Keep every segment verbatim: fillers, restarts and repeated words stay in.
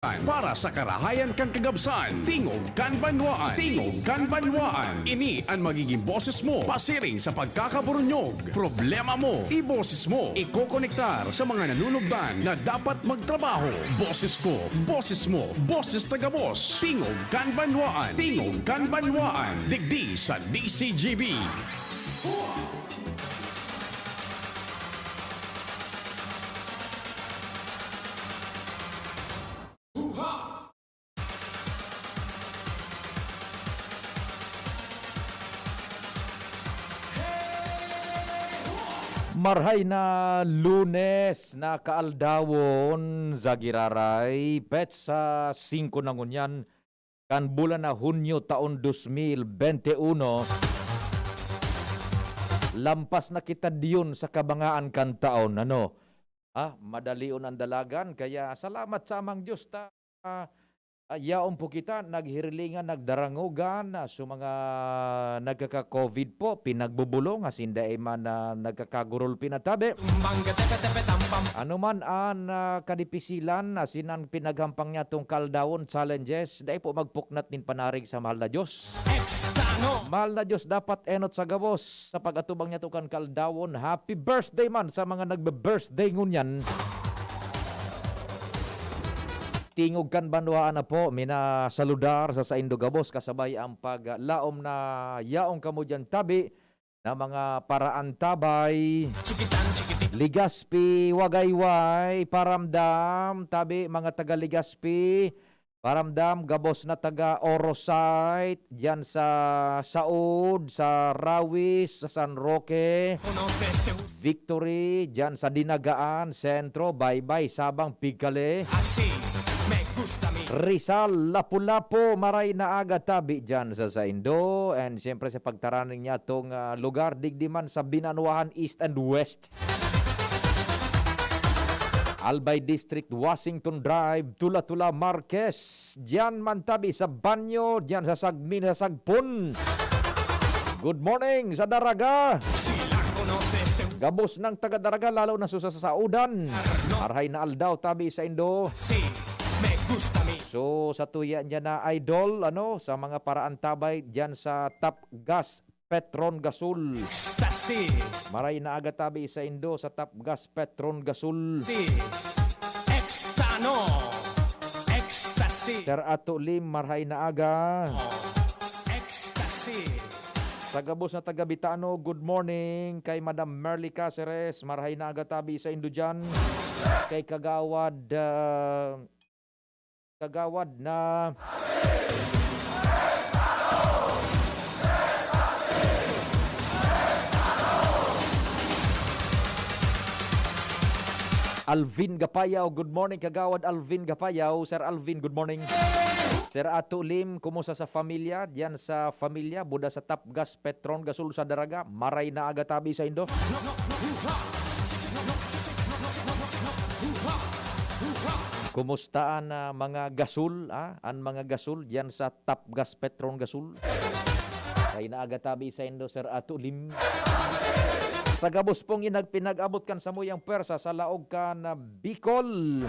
Para sa karahayan kan kagabsan, Tingog kan Banwaan. Tingog kan Banwaan. Ini an magiging boses mo pasiring sa pagkakaburunyog. Problema mo, iboses mo. Ikokonektar sa mga nanunugdan na dapat magtrabaho. Boses ko, boses mo, boses ta gabos. Tingog kan Banwaan. Tingog kan Banwaan. Digdi sa D C G B. Marhay na Lunes na kaaldawon sa giraray, petsa singko na ngunyan kan bulan na Hunyo taon dos mil bente uno. Lampas na kita diyon sa kabangaan kan taon, ano? Ah, madalion ang dalagan, kaya salamat sa Amang Diyos ta, ah, ah, yaon po kita, naghirilingan, nagdarangogan, ah, so mga nagkaka-covid po, pinagbubulong, asin dai man na nagkakagurol pinatabi. Ano man an, ah, kadipisilan, asin an pinaghampang niya tong kaaldawon, challenges, dai po magpuknat nin panarig sa mahal na Diyos. Mahal na Diyos, dapat enot sa gabos sa pag-atubang niya to kan kaaldawon. Happy birthday man sa mga nagbe-birthday ngunyan. Tingog kan Banwaan na po, minasaludar sa saindo gabos, kasabay ang paglaom na yaon kamo diyan tabi na mga paraantabay. Legazpi, Wagayway, paramdam, tabi, mga taga Legazpi, paramdam, gabos na taga Orosite, diyan sa Saud, sa Rawis, sa San Roque, Victory, diyan sa Dinagaan, Sentro, Baybay, Sabang, Pigkale. Rizal, Lapu-Lapu, maray na aga tabi diyan sa saindo. And siyempre sa pagtaraning niya tong, ah, lugar, digdi man sa Binanwahan East and West. Albay District, Washington Drive, Tula-Tula, Marquez. Diyan man tabi sa Banyo, diyan sa Sagmin, sa Sagpon. Good morning sa Daraga. Gabos ng taga Daraga, lalo na sa, sa Saudan. Marhay na aldaw tabi saindo. So, sa tuya niya na idol, ano, sa mga paraantabay diyan sa Top Gas Petron Gasol. Ecstasy. Maray na aga tabi saindo sa Top Gas Petron Gasol. Si Extano. Ecstasy. Sir Ato Lim, marhay na aga. Ecstasy. Sa gabos na taga Bitano, good morning. Kay Madam Merly Caceres, marhay na aga tabi saindo diyan. Kay Kagawad, ah, Kagawad na Alvin Gapayaw. Good morning, Kagawad Alvin Gapayaw. Sir Alvin, good morning. Sir Ato Lim, kumusta sa familia? Diyan sa familia, buda sa Top Gas Petron Gasol sa Daraga, maray na aga tabi saindo. Kumusta an, ah, mga gasol, ah? An mga gasol diyan sa Top Gas Petron Gasol? Maray na aga tabi saindo, Sir Ato Lim. Sa gabos pong inag-, pinag-abot kan samuyang pwersa sa laog kan, ah, Bicol.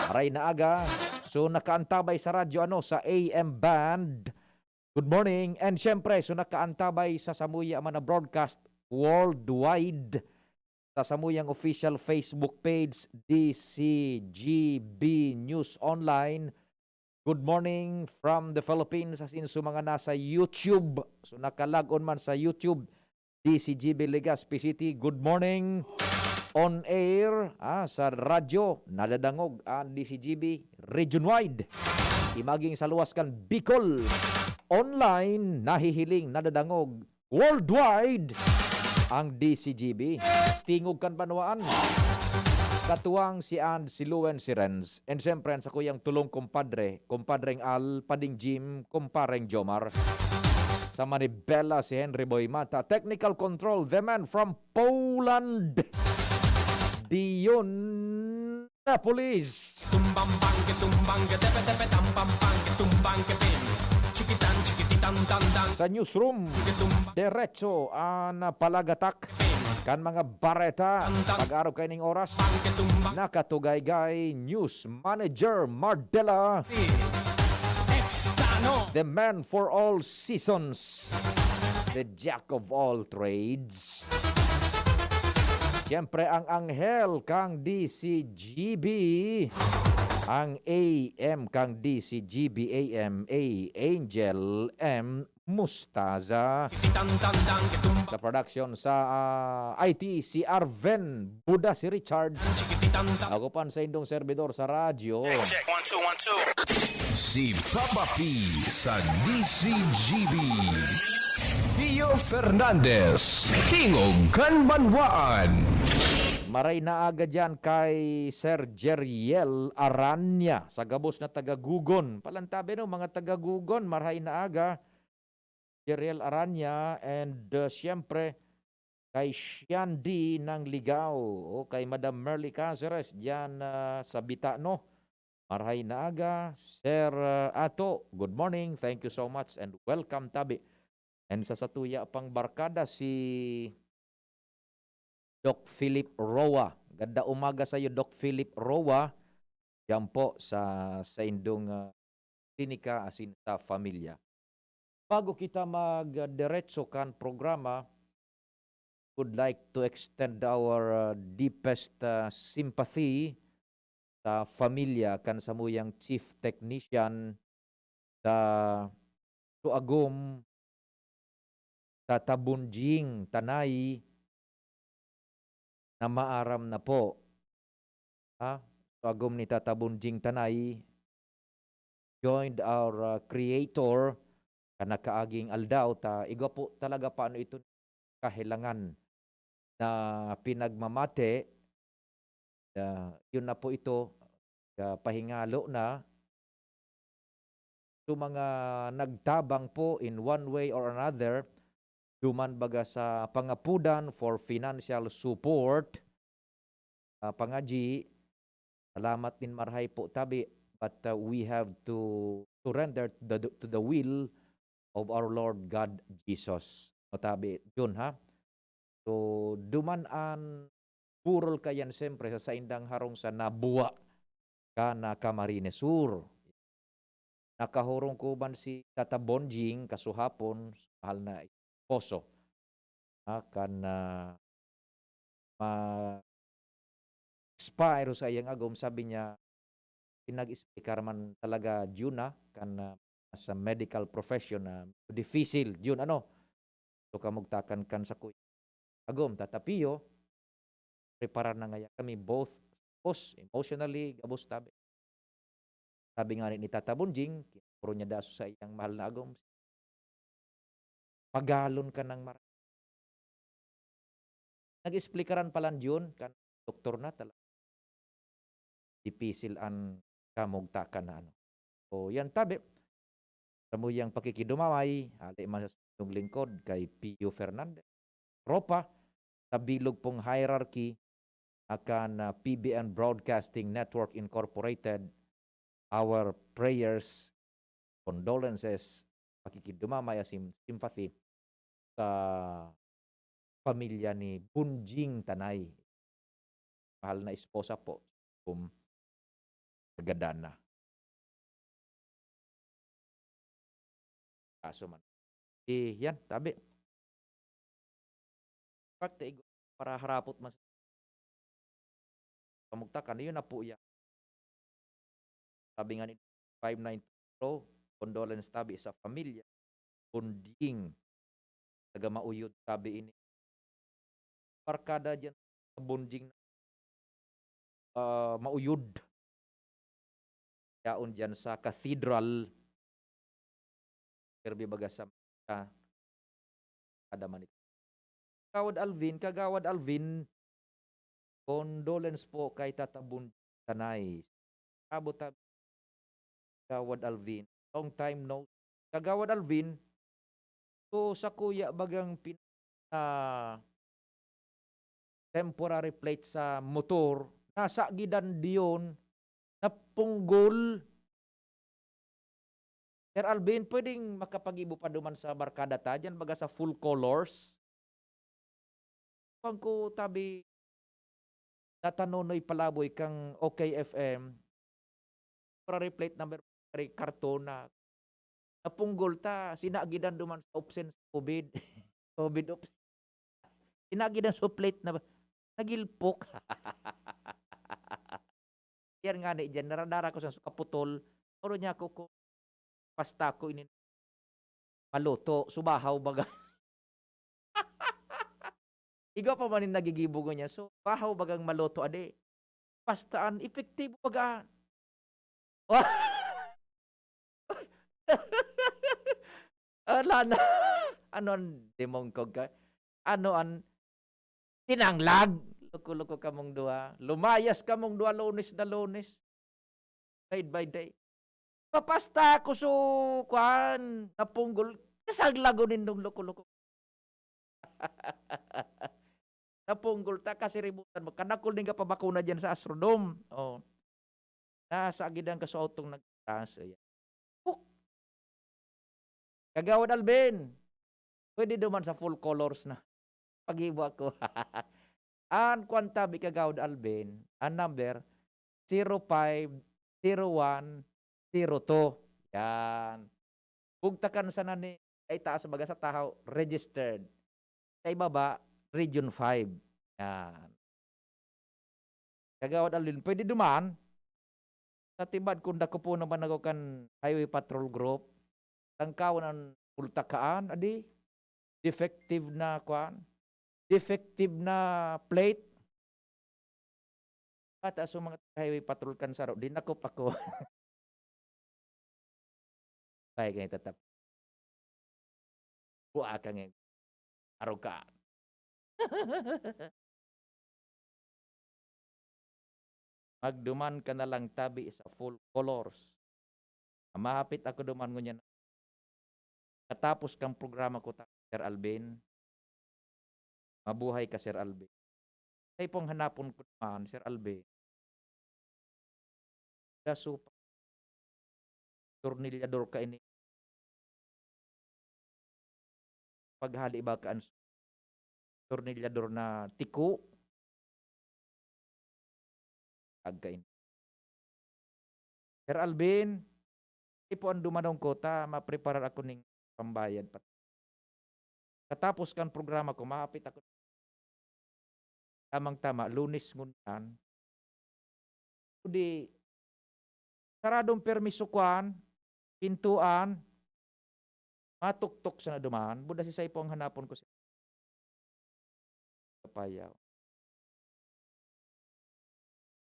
Maray na aga. So, nakaantabay sa radyo, ano, sa A M band. Good morning. And syempre, so nakaantabay sa samuya man na broadcast worldwide sa samuyang official Facebook page, D C G B News Online. Good morning from the Philippines. As in, so mga nasa YouTube. So, nakalag-on man sa YouTube, D C G B Legazpi City, good morning. On air, ah, sa radyo, nadadangog ang D C G B region-wide. Imaging sa luwas kan Bicol, online, nahihiling, nadadangog worldwide ang D C G B. Tingog kan banwaan. Katuwang si And, si Luen, si Renz. And siyempre, ang sakuyang tulong kumpadre, kumpadreng Al, Pading Jim, kumpareng Jomar. Sa Manibela, si Henry Boy Mata. Technical control, the man from Poland. Dion Napolis. Tumbang bang ke, tumbang ke, tepe tepe, tam pam pam ke, tumbang ke, pin. Chikitan, chikititan, tan tan. Sa newsroom, ke, tumbang, diretso ang palagatak. Pin. kan mga bareta pag-araw kaining oras. Nakatugaygay News Manager Mardela, Extano. The man for all seasons, the jack of all trades. Siyempre, ang anghel kang D C G B, ang A M kang D C G B A M A, Angel M Mustaza. Titang-tang-tang, ketumba. Sa production sa ah, I T, si Arven Buda, si Richard. Chikititang-tang. Ako pan sa indong servidor sa radyo. Check, one, two, one, two. Si Papa P sa D C G B. Pio Fernandez, Tingog kan Banwaan. Maray na aga dyan kay Sir Jeriel Aranya sa gabos na taga-Gugon. Palantabi no, mga taga-Gugon, maray na aga. Jeriel Aranya and uh, siyempre kay Shandy ng Ligao o kay Madam Merly Caceres dyan uh, sa Bitano. Marhay na aga, Sir uh, Ato. Good morning. Thank you so much and welcome, tabi. And sa satuya pang barkada, si Doc Philip Roa. Ganda umaga sa iyo, Doc Philip Roa. Diyan po sa, sa indong ah, klinika asin sa pamilya. Bago kita magdiretso kan programa, would like to extend our ah, deepest ah, sympathy sa pamilya kan samuyang chief technician sa Tuagom, Tata Bonjing Tanay na maaram na po. Ha? Tuagom ni Tata Bonjing Tanay joined our uh, Creator kan nakaaging aldaw ta igwa po talaga paano ito kahelangan na pinagmamate. Ah, yun na po ito, ah, pahingalo na. So, mga nagtabang po in one way or another, duman baga sa pangapudan for financial support, ah, pangadyi, salamat nin marhay po tabi, but ah, we have to surrender to the, to the will of our Lord God Jesus. No, tabi, Jun, ha? So, duman an burol kayan siyempre sa saindang harong sa Nabua kan ah, Camarines Sur. Nakahorong ko man si Tata Bonjing kasuhapon, mahal na esposo. Ah, kan ah, ma-expire sa iyang agom, sabi niya, pinag-explicar man talaga yun na kan ah, sa medical profession na difisil yun, ano. So, kamugtakan kan sakuya agom, Tata Pio, preparar na ngaya kami both, both emotionally, gabos tabi. Sabi nga ni Tata Bonjing, kinuro niya daso sa iyang mahal na agom, pagalon ka ng mar-, nag-explikaran pala yun kan doktor na talaga. Dipisil an kamugtakan na ano. So, yan tabi. Samuyang pakikidumaway, hali man sa inyong lingkod kay Pio Fernandez. Tropa, sa bilog pong hierarchy, akan ah, P B N Broadcasting Network Incorporated, our prayers, condolences, pakikidumamay, asin sympathy sa pamilya ni Bunjing Tanay. Mahal na esposa po, kung kagadan na. Kaso man. Eh, yan, tabi. In fact, eh, para harapot man sa kamugtakan, yun na po yan. Sabi nga ni five nine two Pro, condolence tabi sa pamilya. Bonding. Taga Mauyod, sabi ini. Barkada dyan sa Bonding, ah, Mauyod. Yaon dyan sa Cathedral. Kirby baga sa, sa kada man ito. Kagawad Alvin, Kagawad Alvin, condolence po kay Tata Bun-, Tanay. Abot ta, Kagawad Alvin. Long time no. Kagawad Alvin, so sa kuya bagang pin-, ah, temporary plate sa motor, nasa gidan diyon, napunggol. Sir Alvin, pwedeng makapagibo pa duman sa barkada ta, dyan baga sa full colors. kuwan ko tabi, natanonoy palaboy kang O K F M, temporary plate number, kare karton na. Napunggol ta, sinagidan duman sa opsen sa COVID. COVID opsen. Sinagidan sa plate na nagilpok. Yan nga ni diyan, naradara ko sa kaputol. Oro niya ako ko, pasta ko ini maluto, subahaw baga. Igwa pa man yung nagigibo ko niya. So, bahaw bagang maluto, ade. Pastaan, epektibo baga. Ala na. Ano an demongkog ka? Ano an sinanglag? Loko-loko kamong duha. Lumayas kamong duha, Lunes na Lunes. Day by day. Papasta ako so, kwan, napunggol. Kasaglagon nindong loko-loko. Napunggol ta, kasiributan mo. Kadakol din ka pabakuna dyan sa Astrodome. Oh. Nasa agidan ka sa autong nag-, ayan. Puk! Kagawad Alvin, pwede duman sa full colors na. Pag-ibo ako. An kwan tabi, Kagawad Alvin, an number, zero five, zero one, zero two. Yan. Bugtakan sana ni, ay taas baga sa tahaw, registered. Sa ibaba, Region five. Yan. Kagawad Alvin, pwede duman. Sa tibad, kung dako po naman ako kan Highway Patrol Group, tangkawon ang pultakaan, adi, defective na, kwan, defective na plate. Ata so mga highway patrol kan saro, dinakop ako. Bay, ganito tap-, bua ka ngayon. Arog ka. Magduman ka na lang tabi sa full colors. Mahapit ako duman ngunyan. Katapos kang programa ko, ta-, Sir Alvin. Mabuhay ka, Sir Alvin. Sa ipong hanapon ko naman, Sir Alvin. Daso pa. Tornilyador ka ini. Paghali ba ka an tornilyador na tiko? Agkain. Sir Alvin, ipo ang dumanong ko ta, mapreparar ako ning pambayad pa. Katapos kan programa ko, mahapit ako. Tamang-tama, Lunes ngunyan. Kundi, saradong permi so kwan, pintuan, matuktok sana duman, buda si Saipong hanapon ko si Kapayaw.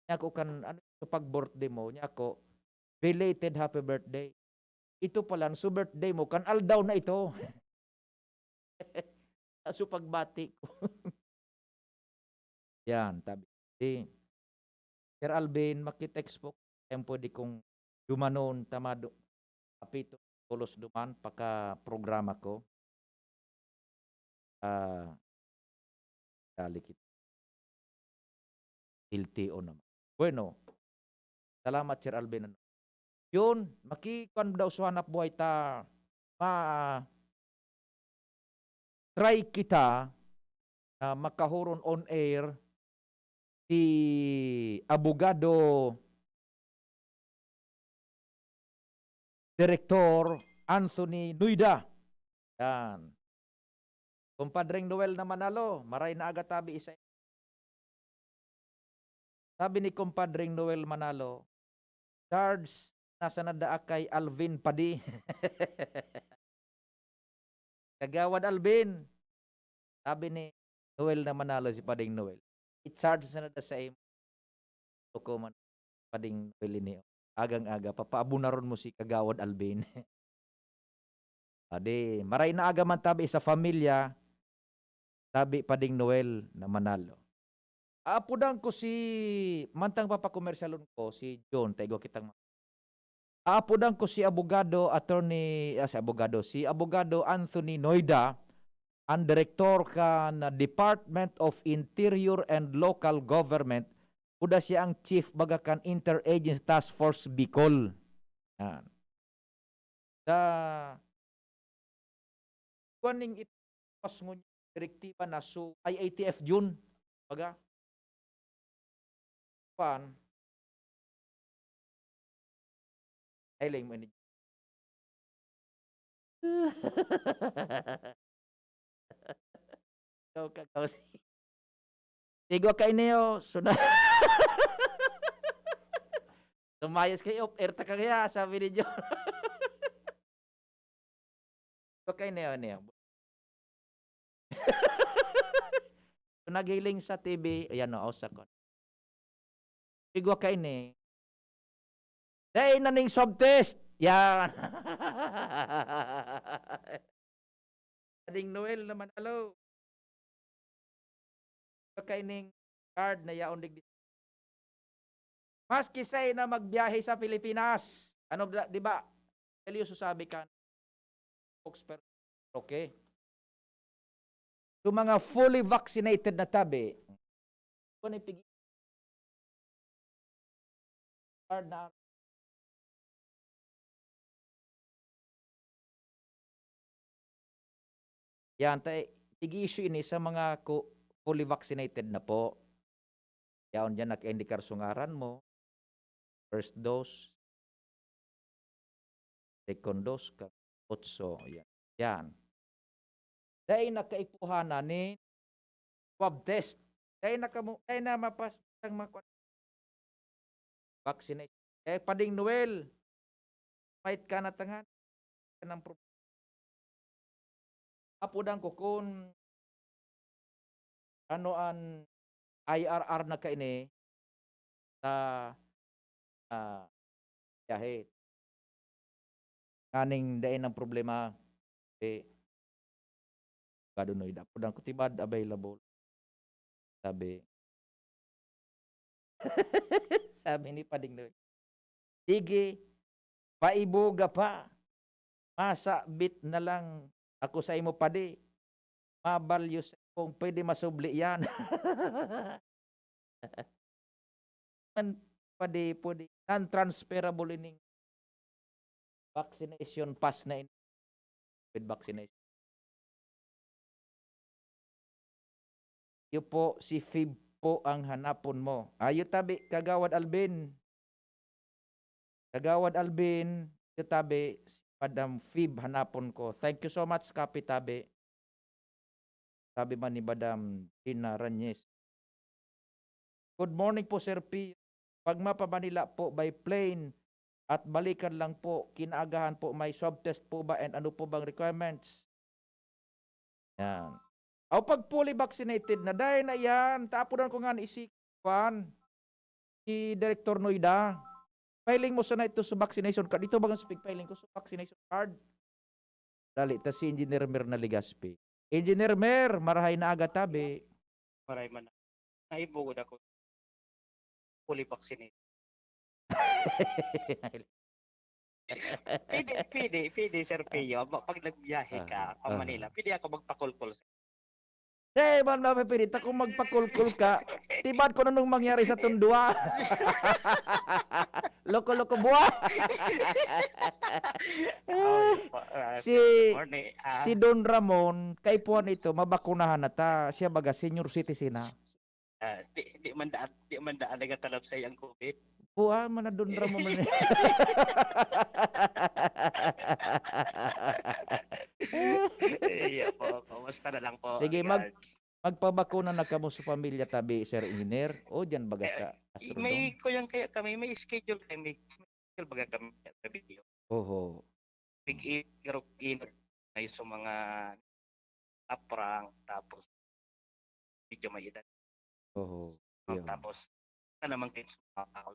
Niya ako kan, ano, sa pag-birthday mo, niya ako, belated happy birthday. Ito pala, so birthday mo, kan aldaw na ito. So pagbati ko. Yan, tabi. Si Sir Alvin, makitext po. Kaya pwede kong dumanon, tamado. Apito, tulos duman, paka programa ko. Ah, dali kita. L T O naman. Bueno, salamat, Sir Alvin. Yun, makikuan daw sa hanap buhay ta, ma-, try kita na makahuron on air si Abogado Direktor Anthony Nuida. Yan. Kumpadring Noel na Manalo, maray na aga tabi isa. Sabi ni Kumpadring Noel Manalo, "Charge na sana daa kay Alvin Padi." "Kagawad Alvin," sabi ni Noel na Manalo, si Pading Noel, "i-charge sana daa sa imo." Toko man, Pading Noel ini, oh. Agang-aga, papaabunaron mo si Kagawad Alvin. Adi, maray na aga man tabi sa pamilya, tabi Pading Noel na Manalo. Aapodan ko si, mantang papakomersyalon ko, si John, ta igwa kitang ma-, aapodan ko si Abogado, Attorney, ah, si Abogado, si Abogado Anthony Noida, ang direktor kan Department of Interior and Local Government, kuda siya ang chief baga kan Interagency Task Force Bicol. Yan. Sa kuwan ning it-, pas ngunyan, direktiba na, so, I A T F June. Baga, pan, ay, lang mo ini. Ikaw ka, ikaw si Igwa kaini, oh. Suna-, lumayas kayo, off-air ta kaya, sabi ni John. Igwa kaini, oh, niya. So, naghiling sa T V, ayan, oh, sa kon. Igwa kaini. Dai na ning swab test. Yan. Pading Noel naman, alo. Kaining card na yaon digdi. Maski sayo na magbiyahe sa Pilipinas, ano, di ba? Seryoso sabi ka, spokesperson. Okay. Sa mga fully vaccinated na tabi, kung ipig-, card na yan, ta-, tig-issue ini sa mga ku-, fully vaccinated na po. Yaon diyan naka-indikar sa ngaran mo. First dose. Second dose ka, otso. Yan. Yan. Dai na kaipuhan na ni swab test. Dai na kamo, dai na mapas-, ang mga kwa-, vaccination. Eh, Pading Noel, mait ka na tangan. Ka ng pro-, apudan ko kun ano an I R R na kaini sa, ah, biyahe. Nganing dai nang problema, eh, Gadunoy, apudan ko tibad, available. Sabi, sabi ni Pading Noy, "Sige, paiboga pa. Masabit na lang ako sa imo, padi. Mabalyo sa kung pwede masubli yan." Man, padi, pwede, non-transferable ining vaccination pass na ini, with vaccination. Iyo po, si Fib po ang hanapon mo. Ayo tabi, Kagawad Alvin. Kagawad Alvin, iyo tabi, si Madam Fib hanapon ko. Thank you so much, Kapi Tabi. Sabi man ni Madam Gina Ranyes. Good morning po, Sir P. Pag mapa Manila po by plane at balikan lang po, kinaagahan po, may swab test po ba and ano po bang requirements? Yan. Aw, pag fully vaccinated na, dai na yan. Tapunan ko nga ni si Kwan, si Director Noida. Filing mo sana ito sa vaccination card. Ito bagang sa pig-filing ko sa vaccination card. Dali, ta si Engineer Mer na Legaspi. Engineer Mer, marahay na aga tabi. Maray man. Naibugod ako. Fully vaccinated. Pwede, pwede, pwede, Sir Pio. Ma-, pag nagbiyahe ka Aha, pa aha. Manila, pwede ako magpakulkul sa Di man mapipilit akong magpakulkul ka. Tibad ko na nung mangyari sa tundwa. Loko-loko buwa. Oh, ah, Si, morning, ah. si Don Ramon, kaipuhan ito, mabakunahan na ta. Siya baga, senior citizen na. Ah, di, di man daan, di man daan nagatalab sa iyang COVID. Buha man na Don Ramon man. Iya po, kumusta na lang po, Sige, mag-, Garbs? Magpabakuna na kamo sa pamilya tabi, Sir Engineer? O, dyan baga Eh, sa i-, Astrodome? May kuyan kaya kami, may schedule kami, may schedule baga kami sa video. Oho. Pig-i-, pero inag-, may sa mga taprang, tapos medyo may edad. Oho. Iyo. Tapos, na naman kayo sa mga tao.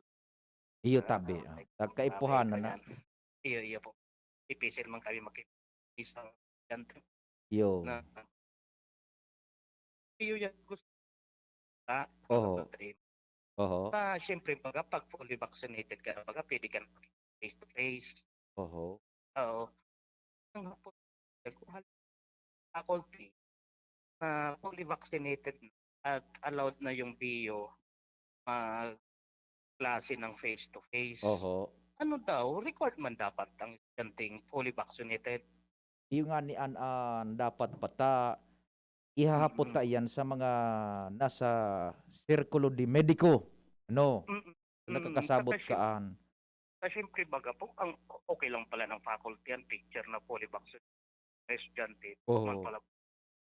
Iyo, Ah, tabi, ah, ah. Tag-, kaipuhanan na. Iyo, iyo po. Difícil man kami maki-, isang estudyante Iyo. na, iyo yan gusto. Ah, Oho. Country. Oho. Sa, siyempre, baga, pag fully vaccinated ka na, baga, pwede ka na face to face. Oho. Oo. Ang hapon, faculty na fully vaccinated na at allowed na yung B U mag-klase ng face to face. Oho. Ano daw, required man dapat ang estudyanteng fully vaccinated? Iyo nga ni an, an dapat bata, ihahapot ta iyan sa mga nasa sirkulo de mediko, ano, Mm, mm, nakakasabot saka siyem kaan. Saka siyempre baga po, ang okay lang pala ng faculty yan, teacher na fully vaccinated, mga estudyante, Oo. normal pala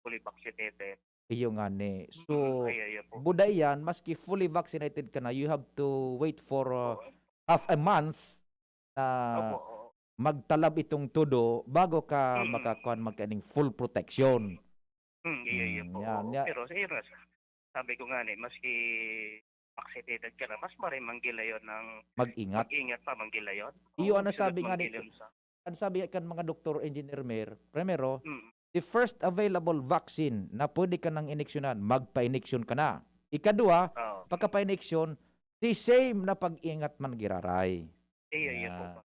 fully vaccinated. Iyo ngani. Mm, So, ay, ay, ay po. buda iyan, maski fully vaccinated ka na, you have to wait for, uh, Oo. half a month na Opo, oo. magtalab itong todo bago ka Mm. makakuan, magkaining full protection. Hmm, iya, iya Hmm, po, yan, oo. ya- Pero sa iras, sabi ko nga ni, maski vaccinated ka na, mas maray manggilayon ng Mag-ingat. mag-ingat pa, manggilayon. Iyo, Oo, ano sunod sabi nga ni, manggilayon sa ang sabi kan mga doktor, Engineer Mer, primero, Mm. the first available vaccine na pwede ka nang iniksyonan, magpa-iniksyon ka na. Ikadua, Oo. pagkapa-iniksyon, the same na pag-ingat man giraray. Iya, iya po, Yan. pa.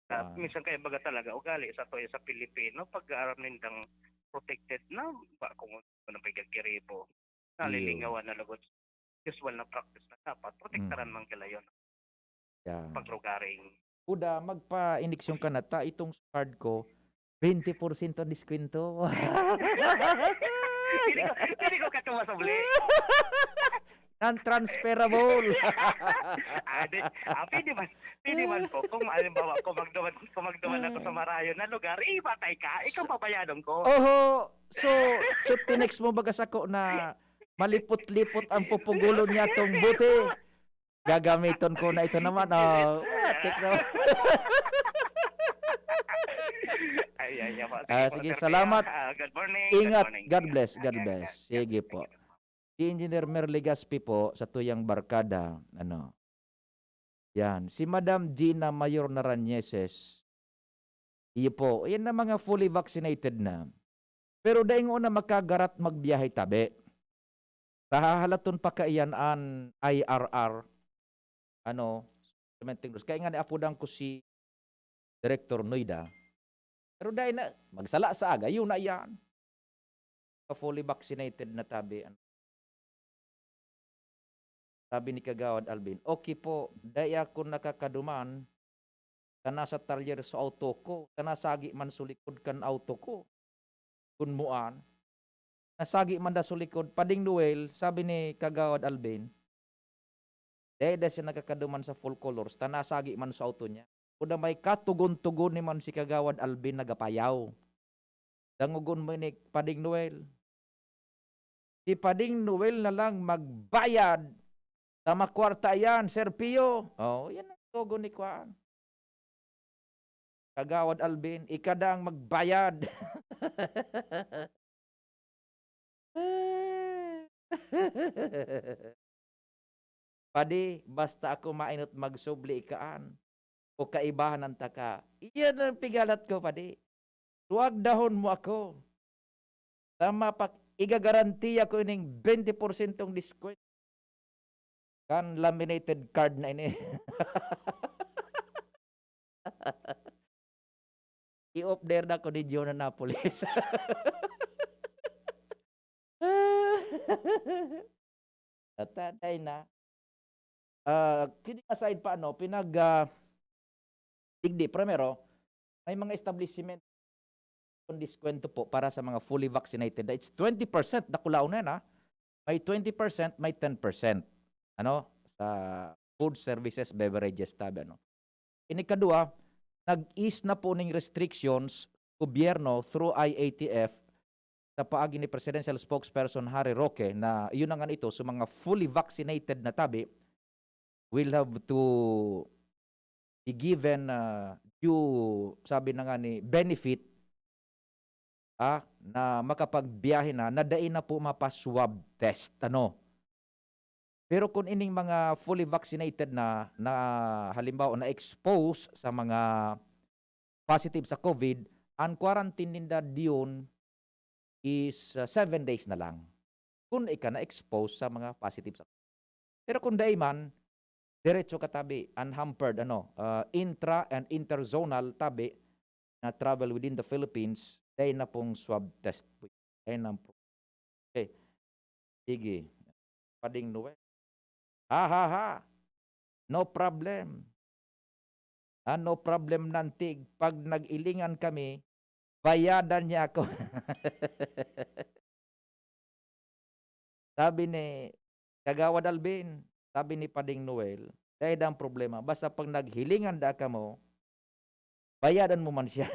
Ah, Ah. minsan kaya baga talaga ugali sa to, sa Pilipino, pag aram nindang protected na, ba kung ano pa yung gagiribo. Iyo. Nalilingawan na lugod. Usual na practice na dapat, protektaran Mm. man gila yun. Yeah. Paglugaring. Buda, magpa-iniksyon ka na ta, itong card ko, twenty porsyento diskwento. Hindi ko, hindi ko katuwa sa uli. Non-transferable. Ah, di, ah, pwede man, pwede man po. Kung halimbawa, kung magduman, kung magduman ako sa Hmm. marayo na lugar, eh, patay ka. Ikaw, So, babayadon ko. Oho. So, so, tinext mo baga sako na malipot-lipot ang pupugulon niya tong buti. Gagamiton ko na ito naman. Oh, tik naman. Ay, ay, ay, po. Sige Ah, po, sige, Sir Pio. salamat. Ah, good morning, good Ingat. morning. God bless, God Ayan, bless. ayan. Sige po. Si Engineer Mer Legaspi po, sa tuyang barkada, ano. Yan. Si Madam Gina Mayor Narañeses. Iyo po. Yan na mga fully vaccinated na. Pero dai ngona makagarat magbiyahe tabi. Tahahalaton pa kaiyan an I R R, ano, Cementing Rose. Kaya nga naapodan ko si Director Noida. Pero dai na, magsala sa aga, yun na yan. Fully vaccinated na tabi. Sabi ni Kagawad Alvin, "Okay po, dai ako nakakaduman ta nasa talyer sa auto ko, ta nasagi man sa likod kan auto ko." Kun muan, nasagi man da sa likod, Pading Noel, sabi ni Kagawad Alvin, dai da siya nakakaduman sa full colors, ta nasagi man sa auto niya. Kuda may katugon-tugon ni man si Kagawad Alvin nagapayaw. Dangogon mo ini, Pading Noel. Si Pading Noel na lang magbayad ta makwarta iyan, Sir Pio. Oh, yan ang togon ni Kwan. Kagawad Alvin, ika daang magbayad. Padi, basta ako mainot magsubli ikaan, o kaibahan an taka. Iyan ang pigalat ko, padi. Tuwagdahon mo ako. Tama pa, igagarantiya ko ining twenty porsyentong diskwento kan laminated card na ini. I-off there na ko ni Gio na Napoles. Tataday na. Ah, kidding aside pa, ano, pinag, ah, digdi, primero, may mga establishment kung diskwento po para sa mga fully vaccinated. It's twenty percent, dakulaon na yan, ah. May twenty percent, may ten percent. Ano? Sa food services, beverages, tabi, ano. Inikadua, nag-ease na po ning restrictions, gobyerno, through I A T F, sa paagi ni Presidential Spokesperson Harry Roque na yun na nga ito, sa mga fully vaccinated na tabi, will have to be given, ah, due, sabi na nga ni, benefit, ah, na makapagbiyahe na, na dai na po mapa-swab test, ano. Pero kung ining mga fully vaccinated na, na halimbawa na-expose sa mga positive sa COVID, ang quarantine ninda diyon is, ah, seven days na lang. Kung ika na-expose sa mga positive sa, pero kung dai man, diretso ka tabi, unhampered, ano, ah, intra and interzonal tabi na travel within the Philippines, dai na pong swab test. Dai na po. Okay. Sige. Pading Noel. Ha, ha, ha. No problem. Ah, no problem, Nantig. Pag nag-ilingan kami, bayadan niya ako. Sabi ni Kagawad Alvin, sabi ni Pading Noel, "Dai daang problema, basta pag naghilingan daa kamo, bayadan mo man siya."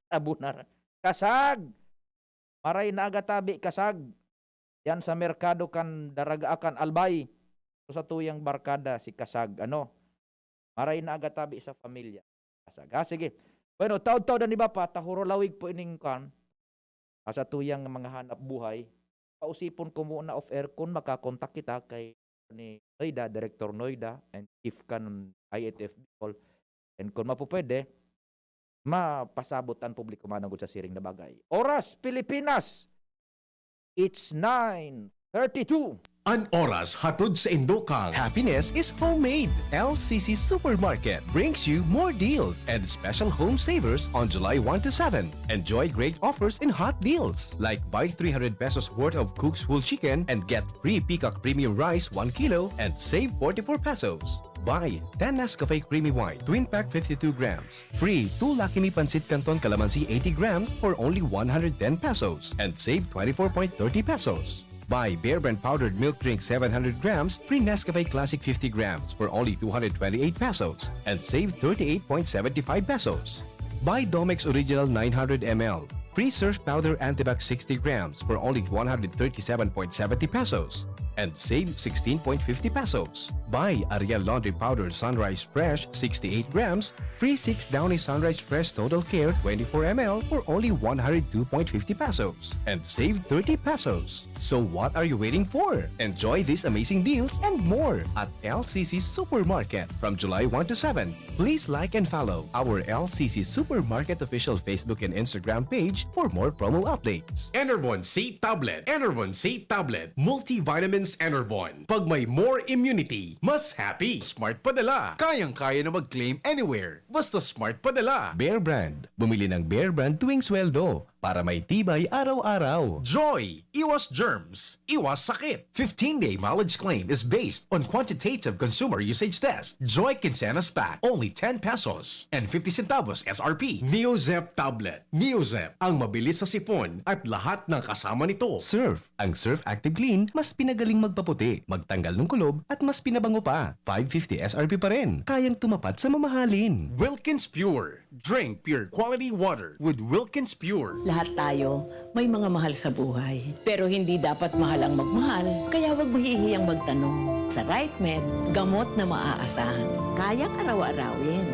Abunar. Kasag! Maray na aga tabi, Kasag. Yan sa merkado kan Daraga, kan Albay. Sa tuyang barkada si Kasag, ano? Maray na aga tabi sa pamilya. Kasag. Ah, sige. Bueno, taud-taud an iba pa, tahuro lawig po ining kan. Ah, sa tuyang mga hanap buhay. Pausipon ko muna off air kung makakontak kita kay ni Noida, Director Noida, and Chief kan I N F Bicol. And kung mapupwede, mapasabot an publiko mananggod sa siring na bagay. Oras, Pilipinas, it's nine thirty-two. An oras hatod sa Indokang. Happiness is homemade. L C C Supermarket brings you more deals and special home savers on July one to seven. Enjoy great offers in hot deals, like buy three hundred pesos worth of Cook's Whole Chicken and get free Peacock Premium Rice one kilo and save forty-four pesos. Buy ten Nescafe Creamy White, twin pack, fifty-two grams. Free two Lucky Me Pancit Canton Calamansi, eighty grams, for only one hundred ten pesos and save twenty-four point thirty pesos. Buy Bear Brand Powdered Milk Drink, seven hundred grams, free Nescafe Classic, fifty grams, for only two hundred twenty-eight pesos and save thirty-eight point seventy-five pesos. Buy Domex Original nine hundred M L, free Surf Powder Antibac, sixty grams, for only one hundred thirty-seven point seventy pesos and save sixteen point fifty pesos. Buy Ariel Laundry Powder Sunrise Fresh, sixty-eight grams, free six Downy Sunrise Fresh Total Care, twenty-four M L, for only one hundred two point fifty pesos and save thirty pesos. So what are you waiting for? Enjoy these amazing deals and more at L C C Supermarket from July one to seven. Please like and follow our L C C Supermarket official Facebook and Instagram page for more promo updates. Enervon C Tablet. Enervon C Tablet. Multivitamins Enervon. Pag may more immunity, mas happy. Smart Padala. Kayang-kaya na mag-claim anywhere. Basta Smart Padala. Bear Brand. Bumili ng Bear Brand tuwing sweldo para may tibay araw-araw. Joy. Iwas germs. Iwas sakit. Fifteen-day mileage claim is based on quantitative consumer usage test. Joy Quincenas Pack, only ten pesos and fifty centavos S R P. Neozep Tablet. Neozep, ang mabilis sa sipon at lahat ng kasama nito. Surf. Ang Surf Active Clean, mas pinagaling magpaputi, magtanggal ng kulob, at mas pinabango pa. Five fifty S R P pa rin. Kayang tumapat sa mamahalin. Wilkins Pure. Drink pure quality water with Wilkins Pure. Lahat tayo may mga mahal sa buhay. Pero hindi dapat mahal ang magmahal, kaya huwag mahihiyang magtanong. Sa RightMed, gamot na maaasahan. Kayang araw-arawin.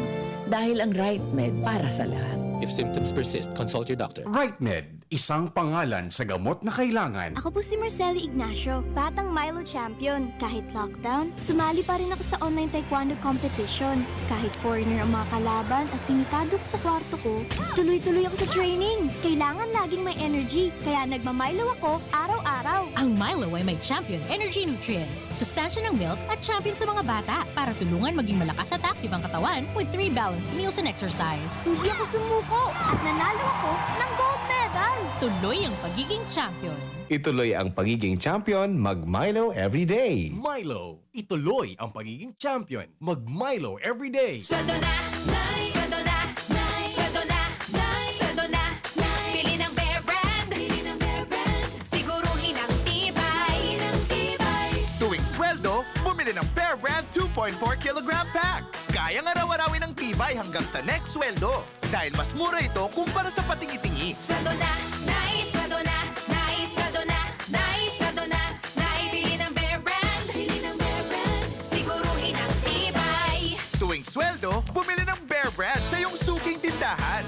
Dahil ang RightMed para sa lahat. If symptoms persist, consult your doctor. RightMed, isang pangalan sa gamot na kailangan. Ako po si Marceli Ignacio, batang Milo champion. Kahit lockdown, sumali pa rin ako sa online taekwondo competition. Kahit foreigner ang mga kalaban at limitado ko sa kwarto ko, tuloy-tuloy ako sa training. Kailangan laging may energy, kaya nagma-Milo ako araw-araw. Ang Milo ay may champion energy nutrients, sustansya ng milk at champion sa mga bata para tulungan maging malakas at active ang katawan with three balanced meals and exercise. Hindi ako sumuko at nanalo ako ng gold medal. Tuloy ang pagiging champion. Ituloy ang pagiging champion, mag-Milo everyday. Milo, ituloy ang pagiging champion, mag-Milo everyday. Sweldo na, Nay! Sweldo na, Nay! Sweldo na, Nay! Sweldo na, Nay! Pili ng Bear Brand! Pili ng Bear Brand! Siguruhin ang tibay! Ang tibay! Tuwing sweldo, bumili ng Bear Brand two point four kilogram pack. Kayang araw-arawin ang tibay hanggang sa next sweldo. Dahil mas mura ito kumpara sa patingi-tingi. Sweldo na, Nay! Sweldo na, Nay! Sweldo na, Nay! Sweldo na, Nay! Bili ng Bear Brand! Bili ng Bear Brand! Siguruhin ang tibay! Tuwing sweldo, bumili ng Bear Brand sa iyong suking tindahan.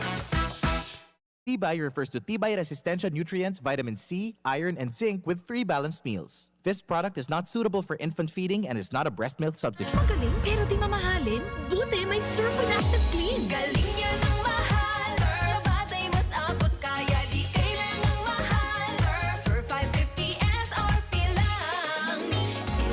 Tibay refers to tibay resistensya nutrients, vitamin C, iron, and zinc with three balanced meals. This product is not suitable for infant feeding and is not a breast milk substitute. Magaling, pero di mamahalin? Buti may Surf with Active Clean. Galing yan ang mahal. Surf, batay mas abot kaya, di kailangang mahal. Surf, Surf five fifty S R P lang.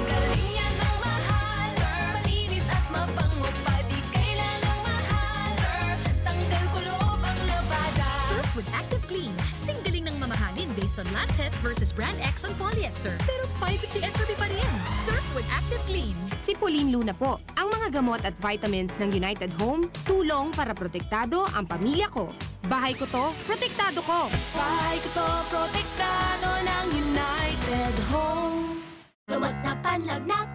Galing yan ang mahal. Surf, malinis at mabango pa, di kailangang mahal. Surf, tanggal kulob ang labada. Surf with Active Clean. Sing galing ng mamahalin based on lab test versus brand X on polyester. Pero five fifty S R P pa rin. Surf with Active Clean. Si Pauline Luna po. Ang mga gamot at vitamins ng United Home, tulong para protektado ang pamilya ko. Bahay ko to, protektado ko. Bahay ko to, protektado ng United Home. Ang lagnat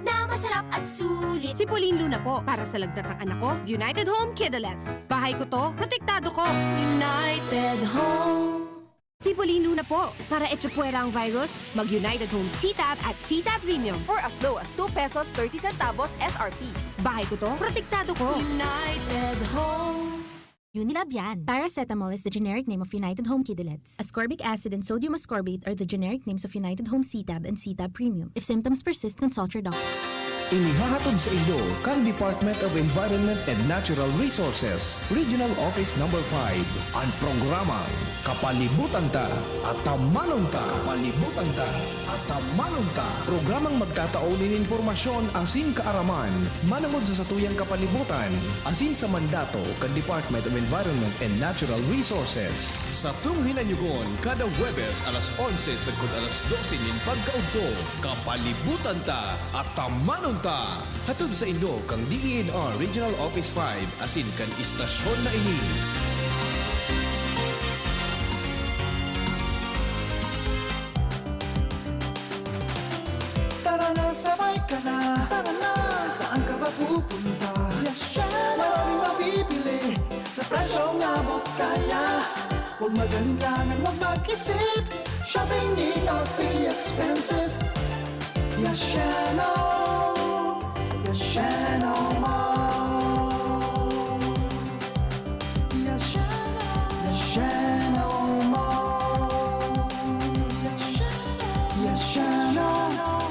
na masarap at sulit. Si Pauline Luna po, para sa lagnat ng anak ko, United Home Kidalets. Bahay ko to, protektado ko. United Home. Si Pauline Luna po, para echapuwera ang virus, mag United Home C-Tab at C-Tab Premium. For as low as two pesos thirty centavos S R P. Bahay ko to, protektado ko. United Home. Unilab yan. Paracetamol is the generic name of United Home Kidalets. Ascorbic acid and sodium ascorbate are the generic names of United Home C-Tab and C-Tab Premium. If symptoms persist, consult your doctor. Inihahatod sa inyo kan Department of Environment and Natural Resources, Regional Office Number five, an programang Kapalibutan Ta, Atamanon Ta. Kapalibutan Ta, Atamanon Ta. Programang magtatao nin impormasyon asin kaaraman manongod sa satuyang kapalibutan asin sa mandato kan Department of Environment and Natural Resources. Satong hinanyugon kada Huwebes alas onse sagkod alas dose nin pagkaudto, Kapalibutan Ta, Atamanon Ta. Hatod sa inyo kan D E N R Regional Office five asin kan istasyon na ini. Tara na, sabay ka na. Tara na, saan ka ba pupunta? Yes, Shano. Maraming mabibili sa presyong abot kaya. Huwag mag-alinlangan, huwag mag-isip. Shopping need not be expensive. Yes, Shano. Yes, Shano Mall. Yes, Shano. Yes, Shano Mall. Yes, Shano. Yes, Shano.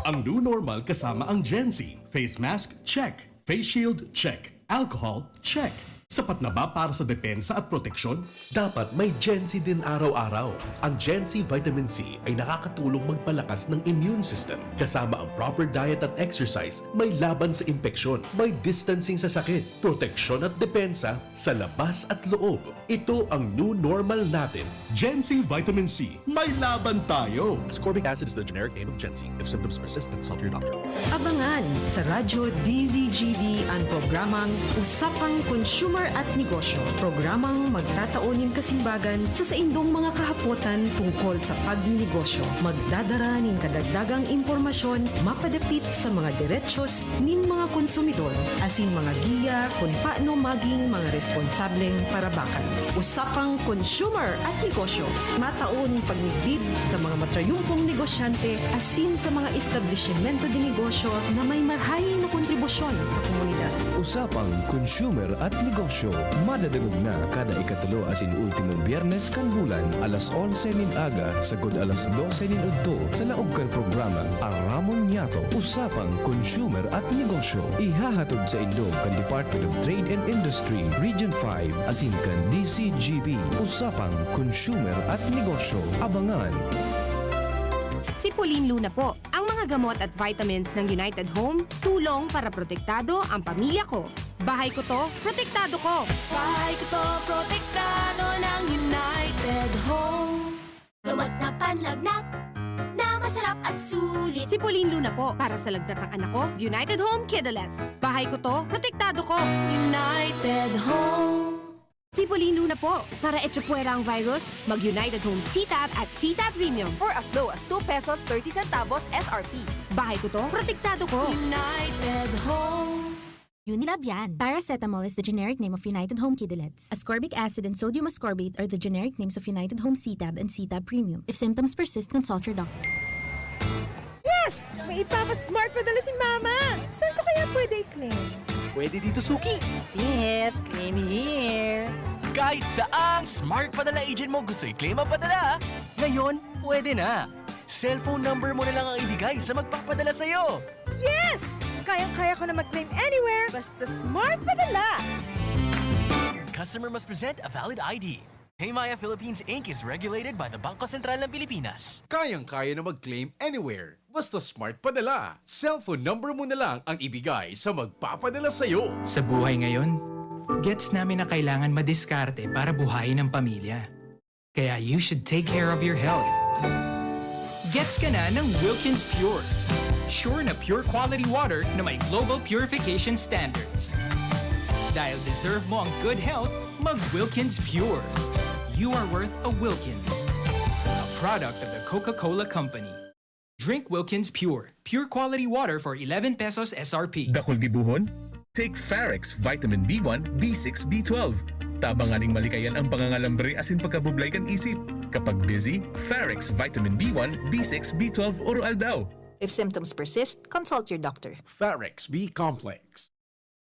Ang new normal kasama ang Gen Z. Face mask, check. Face shield, check. Alcohol, check. Sapat na ba para sa depensa at proteksyon? Dapat may Gen Z din araw-araw. Ang Gen Z Vitamin C ay nakakatulong magpalakas ng immune system. Kasama ang proper diet at exercise, may laban sa impeksyon, may distancing sa sakit, proteksyon at depensa sa labas at loob. Ito ang new normal natin. Gen Z Vitamin C, may laban tayo! Ascorbic acid is the generic name of Gen Z. If symptoms persist, consult your doctor. Abangan sa Radyo D Z G B an programang Usapang Consumer at Negosyo. Programang magtatao nin kasimbagan sa saindong mga kahapotan tungkol sa pagninegosyo. Magdadara nin kadagdagang impormasyon mapadapit sa mga derechos nin mga konsumidor, asin mga giya kun paano maging mga responsableng parabakan. Usapang Consumer at Negosyo, matao nin pagmidbid sa mga matrayumpong negosyante asin sa mga establisimento de negosyo na may marahay na kontribusyon sa komunidad. Usapang Consumer at Negosyo, madadangog na kada ikatulo asin ultimong Biyernes kan bulan, alas onse nin aga sagkod alas dose nin udto, sa laog kan programang Aramon Niyato, Usapang Consumer at Negosyo. Ihahatod sa indo kan Department of Trade and Industry, Region five, asin kan D Z G B, Usapang Consumer at Negosyo. Abangan! Si Pauline Luna po. Ang mga gamot at vitamins ng United Home, tulong para protektado ang pamilya ko. Bahay ko to, protektado ko. Bahay ko to, protektado ng United Home. Gamot na panlagnat na masarap at sulit. Si Pauline Luna po, para sa lagnat ng anak ko, United Home Kidalets. Bahay ko to, protektado ko. United Home. Si Pauline Luna po, para echapuwera ang virus, mag United Home C-Tab at C-Tab Premium. For as low as two pesos thirty centavos S R P. Bahay ko to, protektado ko. United Home. Unilab yan. Paracetamol is the generic name of United Home Kidalets. Ascorbic acid and sodium ascorbate are the generic names of United Home C-Tab and C-Tab Premium. If symptoms persist, consult your doctor. Yes! May ipapa-smart padala si Mama! Saan ko kaya pwede i-claim? Pwede dito, Suki. Sis, claim here. Kahit saang smart padala agent mo gusto i-claim ang padala, ngayon, pwede na. Cellphone number mo na lang ang ibigay sa magpapadala sa'yo. Yes! Kayang-kaya ko na mag-claim anywhere, basta smart padala! Customer must present a valid I D. Paymaya Philippines Inc is regulated by the Bangko Sentral ng Pilipinas. Kayang-kaya na mag-claim anywhere, basta smart padala. Cellphone number mo na lang ang ibigay sa magpapadala sa'yo. Sa buhay ngayon, gets namin na kailangan madiskarte para buhayin ang pamilya. Kaya you should take care of your health. Gets ka na ng Wilkins Pure. Sure na pure quality water na may global purification standards. Dahil deserve mo ang good health, mag Wilkins Pure. You are worth a Wilkins. A product of the Coca-Cola Company. Drink Wilkins Pure. Pure quality water for eleven pesos S R P. Dakul gibuhon? Take Farex Vitamin B one, B six, B twelve. Tabang nganing malikayan ang pangangalambre asin pagkabublay kan isip. Kapag busy, Farex Vitamin B one, B six, B twelve oro-aldaw. If symptoms persist, consult your doctor. Farex B Complex.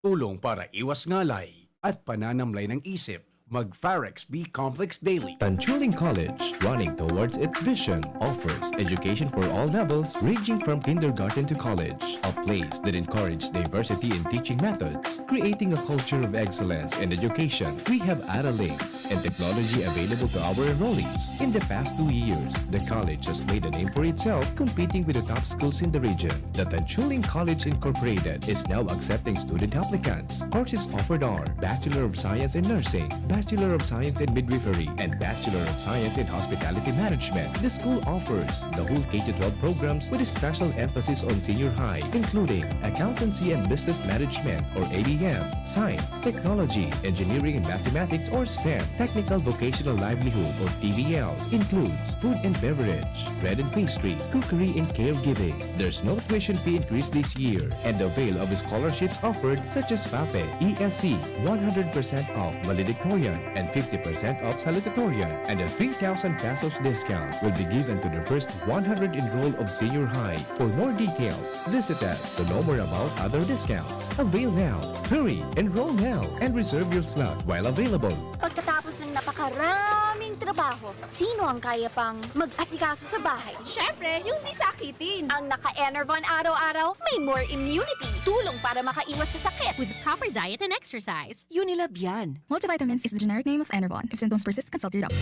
Tulong para iwas ngalay at pananamlay ng isip. Mag Farex B Complex Daily. Tanchuling College, running towards its vision, offers education for all levels, ranging from kindergarten to college. A place that encourages diversity in teaching methods, creating a culture of excellence in education. We have Ara Links and technology available to our enrollees. In the past two years, the college has made a name for itself, competing with the top schools in the region. The Tanchuling College Incorporated is now accepting student applicants. Courses offered are Bachelor of Science in Nursing, Bachelor of Science in Midwifery, and Bachelor of Science in Hospitality Management. The school offers the whole K to twelve programs with a special emphasis on senior high, including Accountancy and Business Management or A B M, Science, Technology, Engineering and Mathematics or STEM, Technical Vocational Livelihood or T V L, includes food and beverage, bread and pastry, cookery and caregiving. There's no tuition fee increase this year, and avail of scholarships offered such as FAPE, E S C, one hundred percent off valedictorian, and fifty percent off salutatorian, and a three thousand pesos discount will be given to the first one hundred enroll of senior high. For more details, visit us to know more about other discounts. Avail now. Hurry! Enroll now and reserve your slot while available. Pagkatapos ng napakaraming trabaho, sino ang kaya pang mag-asikaso sa bahay? Siyempre, yung di sakitin. Ang naka-Enervon araw-araw, may more immunity. Tulong para makaiwas sa sakit. With proper diet and exercise. Unilab yan. Multivitamins is the generic name of Enervon. If symptoms persist, consult your doctor.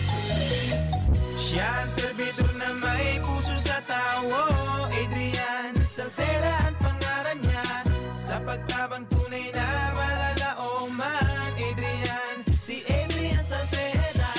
Siya ang serbidor na may puso sa tawo. Adrian Salceda ang pangaran niya. Sa pagtabang tunay na malalaoman. Adrian, si Adrian Salceda.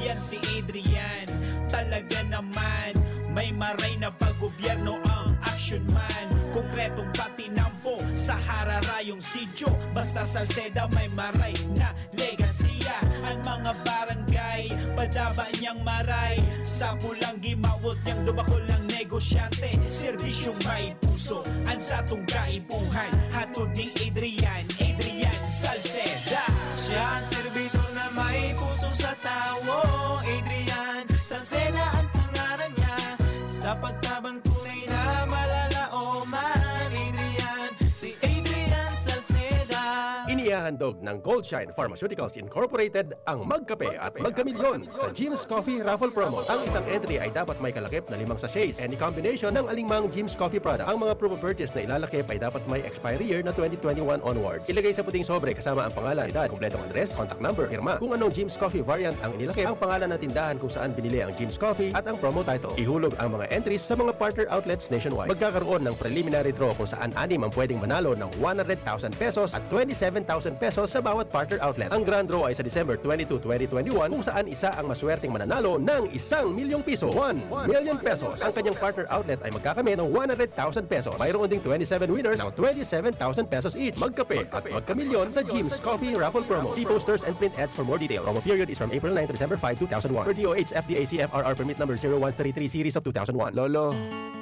Yan si Adrian, talaga naman. May maray na pag-gobyerno ang action man. Konkretong patinampo sa hararayong sityo. Basta Salceda may maray na legasiya. Ang mga barangay, padaba niyang maray. Sa pulang gimawot niyang dubakol ng negosyante. Serbisyong may puso, ang satong kaipuhan. Hatod ni Adrian, Adrian Salceda. Siya ang serbidor na may puso sa tawo. Adrian Salceda ang pangaran niya. Sa pagtabang tunay na malalaoman. Adrian, si Adrian Salceda. Inihahandog ng Goldshine Pharmaceuticals Incorporated ang Magkape at Magkamilyon sa Jim's Coffee Raffle Promo. Ang isang entry ay dapat may kalakip na limang sachets, any combination ng alingmang Jim's Coffee product. Ang mga proof of purchase na ilalakip ay dapat may expiry year na twenty twenty-one onwards. Ilagay sa puting sobre kasama ang pangalan, edad, kompletong address, contact number, pirma. Kung anong Jim's Coffee variant ang inilakip, ang pangalan ng tindahan kung saan binili ang Jim's Coffee at ang promo title. Ihulog ang mga entries sa mga partner outlets nationwide. Magkakaroon ng preliminary draw kung saan anim ang pwedeng manalo ng one hundred thousand pesos at twenty-seven thousand pesos sa bawat partner outlet. Ang grand draw ay sa December twenty-two, twenty twenty-one, kung saan isa ang maswerteng mananalo ng isang milyong piso, one million pesos. Ang kanyang partner outlet ay magkakamit ng one hundred thousand pesos. Mayroon ding twenty-seven winners ng twenty-seven thousand pesos each. Magkape at magkamilyon sa Jim's Coffee Raffle Promo. See posters and print ads for more details. Promo period is from April nine to December five, two thousand one. Per D O H F D A C F R R Permit Number zero one three three Series of two thousand one. Lolo,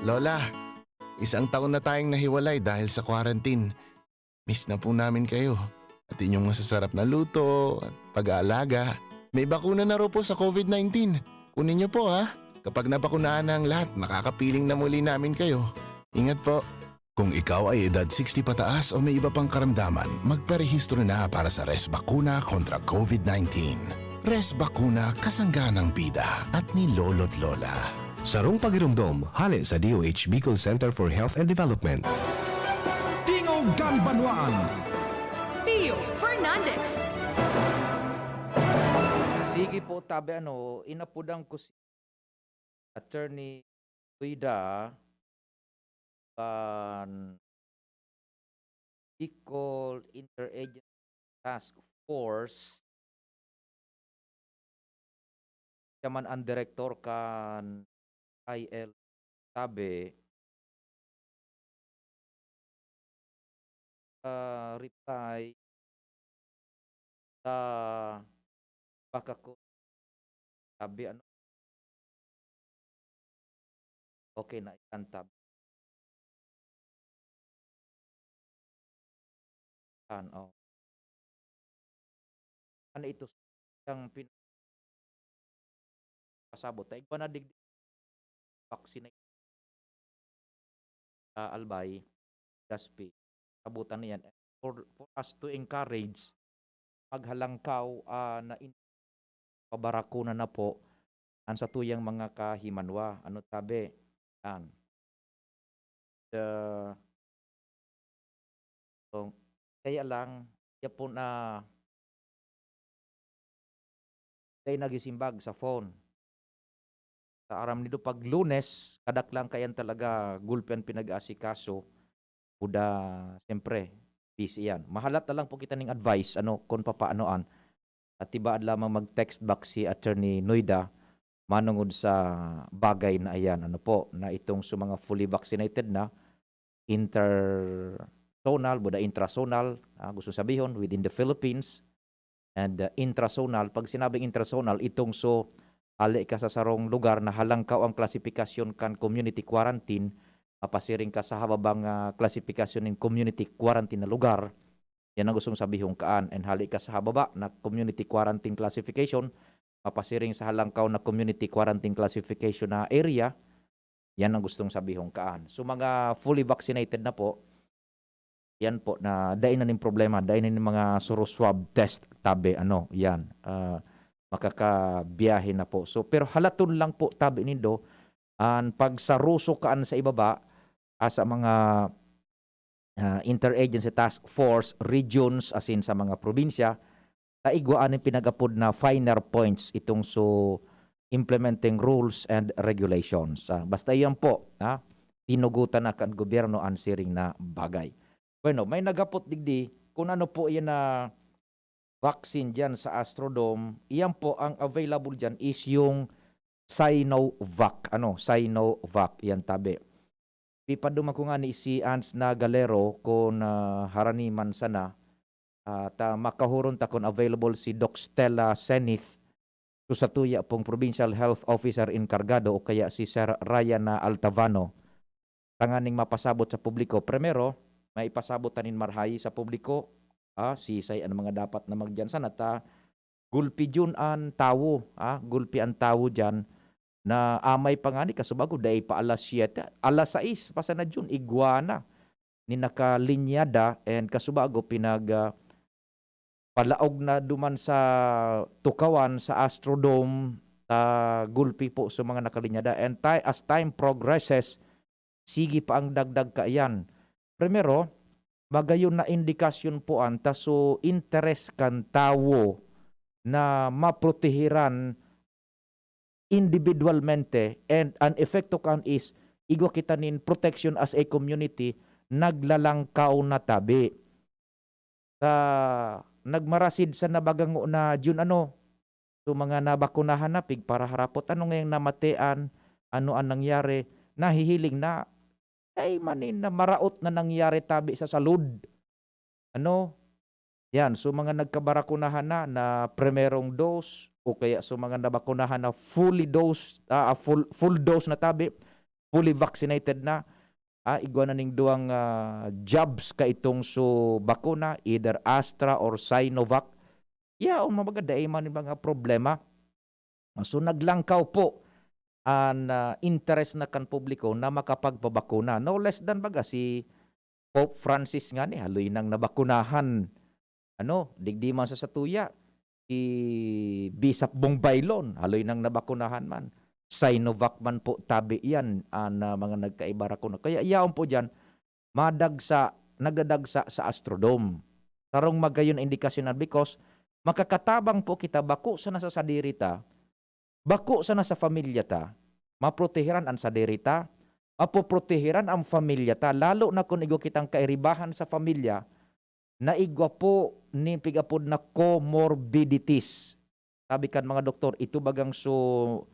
Lola, isang taon na tayong nahiwalay dahil sa quarantine. Miss na po namin kayo. At inyong masasarap na luto, at pag-aalaga. May bakuna na raw po sa COVID nineteen. Kunin niyo po ha. Kapag nabakunahan na ang lahat, makakapiling na muli namin kayo. Ingat po. Kung ikaw ay edad sixty pataas o may iba pang karamdaman, magparehistro na para sa Res Bakuna kontra COVID nineteen. Res Bakuna, kasangga ng bida at ni lolo't lola. Sarong pagiromdom, hale sa D O H Bicol Center for Health and Development. Tingog kan Banwaan. Pio Fernandez. Sige po, tabi ano, inapudan ko si Attorney Luida kan Bicol Interagency Task Force. Siya man ang direktor kan I L, sabi, ah, reply sa baka ko sabi ano Okay na, ikan tab. Yan, oh. Ano ito? Ang pin-, pasabot. Tayo ba na digdi? Vaccine sa Albay, Gaspi, kabutan na yan. For, for us to encourage, maghalangkaw, ah, na in-, pabarakuna na po ang satuyang mga kahimanwa. Ano tabi? Yan. The, so, kaya lang, ya po na dai nagisimbag sa phone. Sa aram nindo, pag Lunes, kadaklan kayan talaga gulpi an pinag-aasikaso. Buda, siyempre, busy yan. Mahalat na lang po kita ning advice, ano, kung papaanoan. At tibaad lamang mag-text back si Attorney Noida manungod sa bagay na ayan, ano po, na itong sa mga fully vaccinated na, interzonal, buda intrasomal, ah, gusto sabihon, within the Philippines, and, uh, intrasomal. Pag sinabing intrasomal, itong so, hali ka sa sarong lugar na halangkaw ang klasifikasyon kan community quarantine, mapasiring ka sa hababang, ah, klasifikasyon nin community quarantine na lugar. Yan ang gustong sabihon kaan. And hali ka sa hababa na community quarantine classification, mapasiring sa halangkaw na community quarantine classification na area, yan ang gustong sabihon kaan. So, mga fully vaccinated na po, yan po, na dai na nin problema, dai na nin mga suro-swab test, tabi, ano, yan. Ah, makakabiyahe na po. So, pero halaton lang po, tabi nindo, an pagsaruso kaan sa ibaba, ah, sa mga, ah, interagency task force, regions, asin sa mga probinsya, ta igwa an pinag-apod na finer points itong so implementing rules and regulations. Ah, basta iyan po, ah, tinugutan na kan gobyerno an siring na bagay. Bueno, may naghapot digdi kung ano po iyan na vaccine diyan sa Astrodome. Iyan po, ang available diyan is yung Sinovac, ano, Sinovac, iyan tabi. Pipaduman ko ngani si Ans na Galero kung, ah, harani man sana, ah, ta makahuron ta kung available si Doc Stella Senith, so satuya pong Provincial Health Officer Encargado o kaya si Sir Ryan na Altavano, tanganing mapasabot sa publiko. Primero, maipasabot ta nin marahay sa publiko, ah, sisay an mga dapat na magdiyan sana ta gulpi diyan an tawo, ah, gulpi an tawo diyan na amay pa ngani, kasubago, dai pa alas siyete, alas sais pa sana diyan, igwa na nin nakalinyada, and kasubago, pinag, ah, palaog na duman sa tukawan sa Astrodome, ta gulpi po sa mga nakalinyada. And ti-, as time progresses, sige pa ang dagdag kaiyan. Primero, magayon na indikasyon po an ta so interes kan tawo na maprotehiran individualmente, and an epekto kan is igwa kita nin protection as a community, naglalangkaw na tabi. Sa nagmarasid sa nabagango na June, ano, so mga nabakunahan na, pigparaharapot, ano ngayang namatean, ano an nangyari, nahihiling na, ay, manin na maraot na nangyari tabi sa salud. Ano? Yan, so mga nagkabarakunahan na, na primerong dose, o kaya so mga nabakunahan na fully dose, ah, ah, full, full dose na tabi, fully vaccinated na, ah, igwa na ning duwang, ah, jabs kaitong so bakuna, either Astra or Sinovac. Yaon, mga dai man nin mga problema. So, naglangkaw po an, ah, interes na kan publiko na makapagpabakuna. No less than, baga, si Pope Francis ngani, haloy nang nabakunahan. Ano, digdi man sa satuya, si Bishop Bongbailon, haloy nang nabakunahan man. Sinovac man po tabi iyan, an, ah, mga nagkaiba ra kuno. Kaya yaon po diyan, madagsa, nagdadagsa sa Astrodome. Sarong magayon na indikasyon na, because makakatabang po kita bako sana sa sadiri ta, bako sana sa pamilya ta, maprotehiran an sadiri ta, mapoprotehiran an pamilya ta, lalo na kun igwa kitang kairibahan sa pamilya na igwa po nin pig-apod na comorbidities. Sabi kan mga doktor, ito bagang so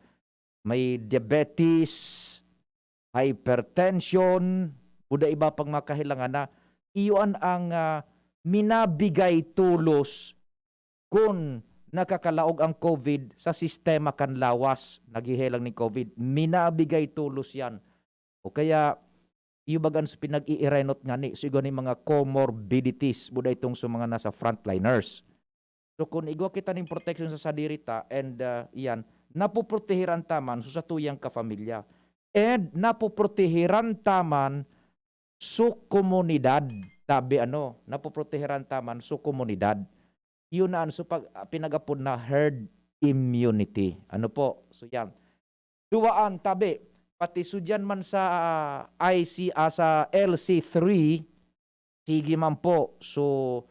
may diabetes, hypertension, o da iba pang mga kahilangan na iyo an ang, ah, minabigay tolos kun nakakalaog ang COVID sa sistema kan lawas, naghihelang nin COVID, minabigay tolos yan. O kaya, iyo bagan sa pinag-iirenot ngani, so igwa ning mga comorbidities, buda itong sa mga nasa frontliners. So, kun igwa kita ning protection sa sadiri ta, and, ah, iyan, napoprotehiran ta man so satuyang kapamilya. And napoprotehiran ta man so komunidad. Tabi ano, napoprotehiran ta man so komunidad. Yun na an so pag-, ah, pinag-apod na herd immunity. Ano po? So, yan. Duwaan, tabi, pati so diyan man sa, ah, I C, ah, sa L C three, sige man po. So,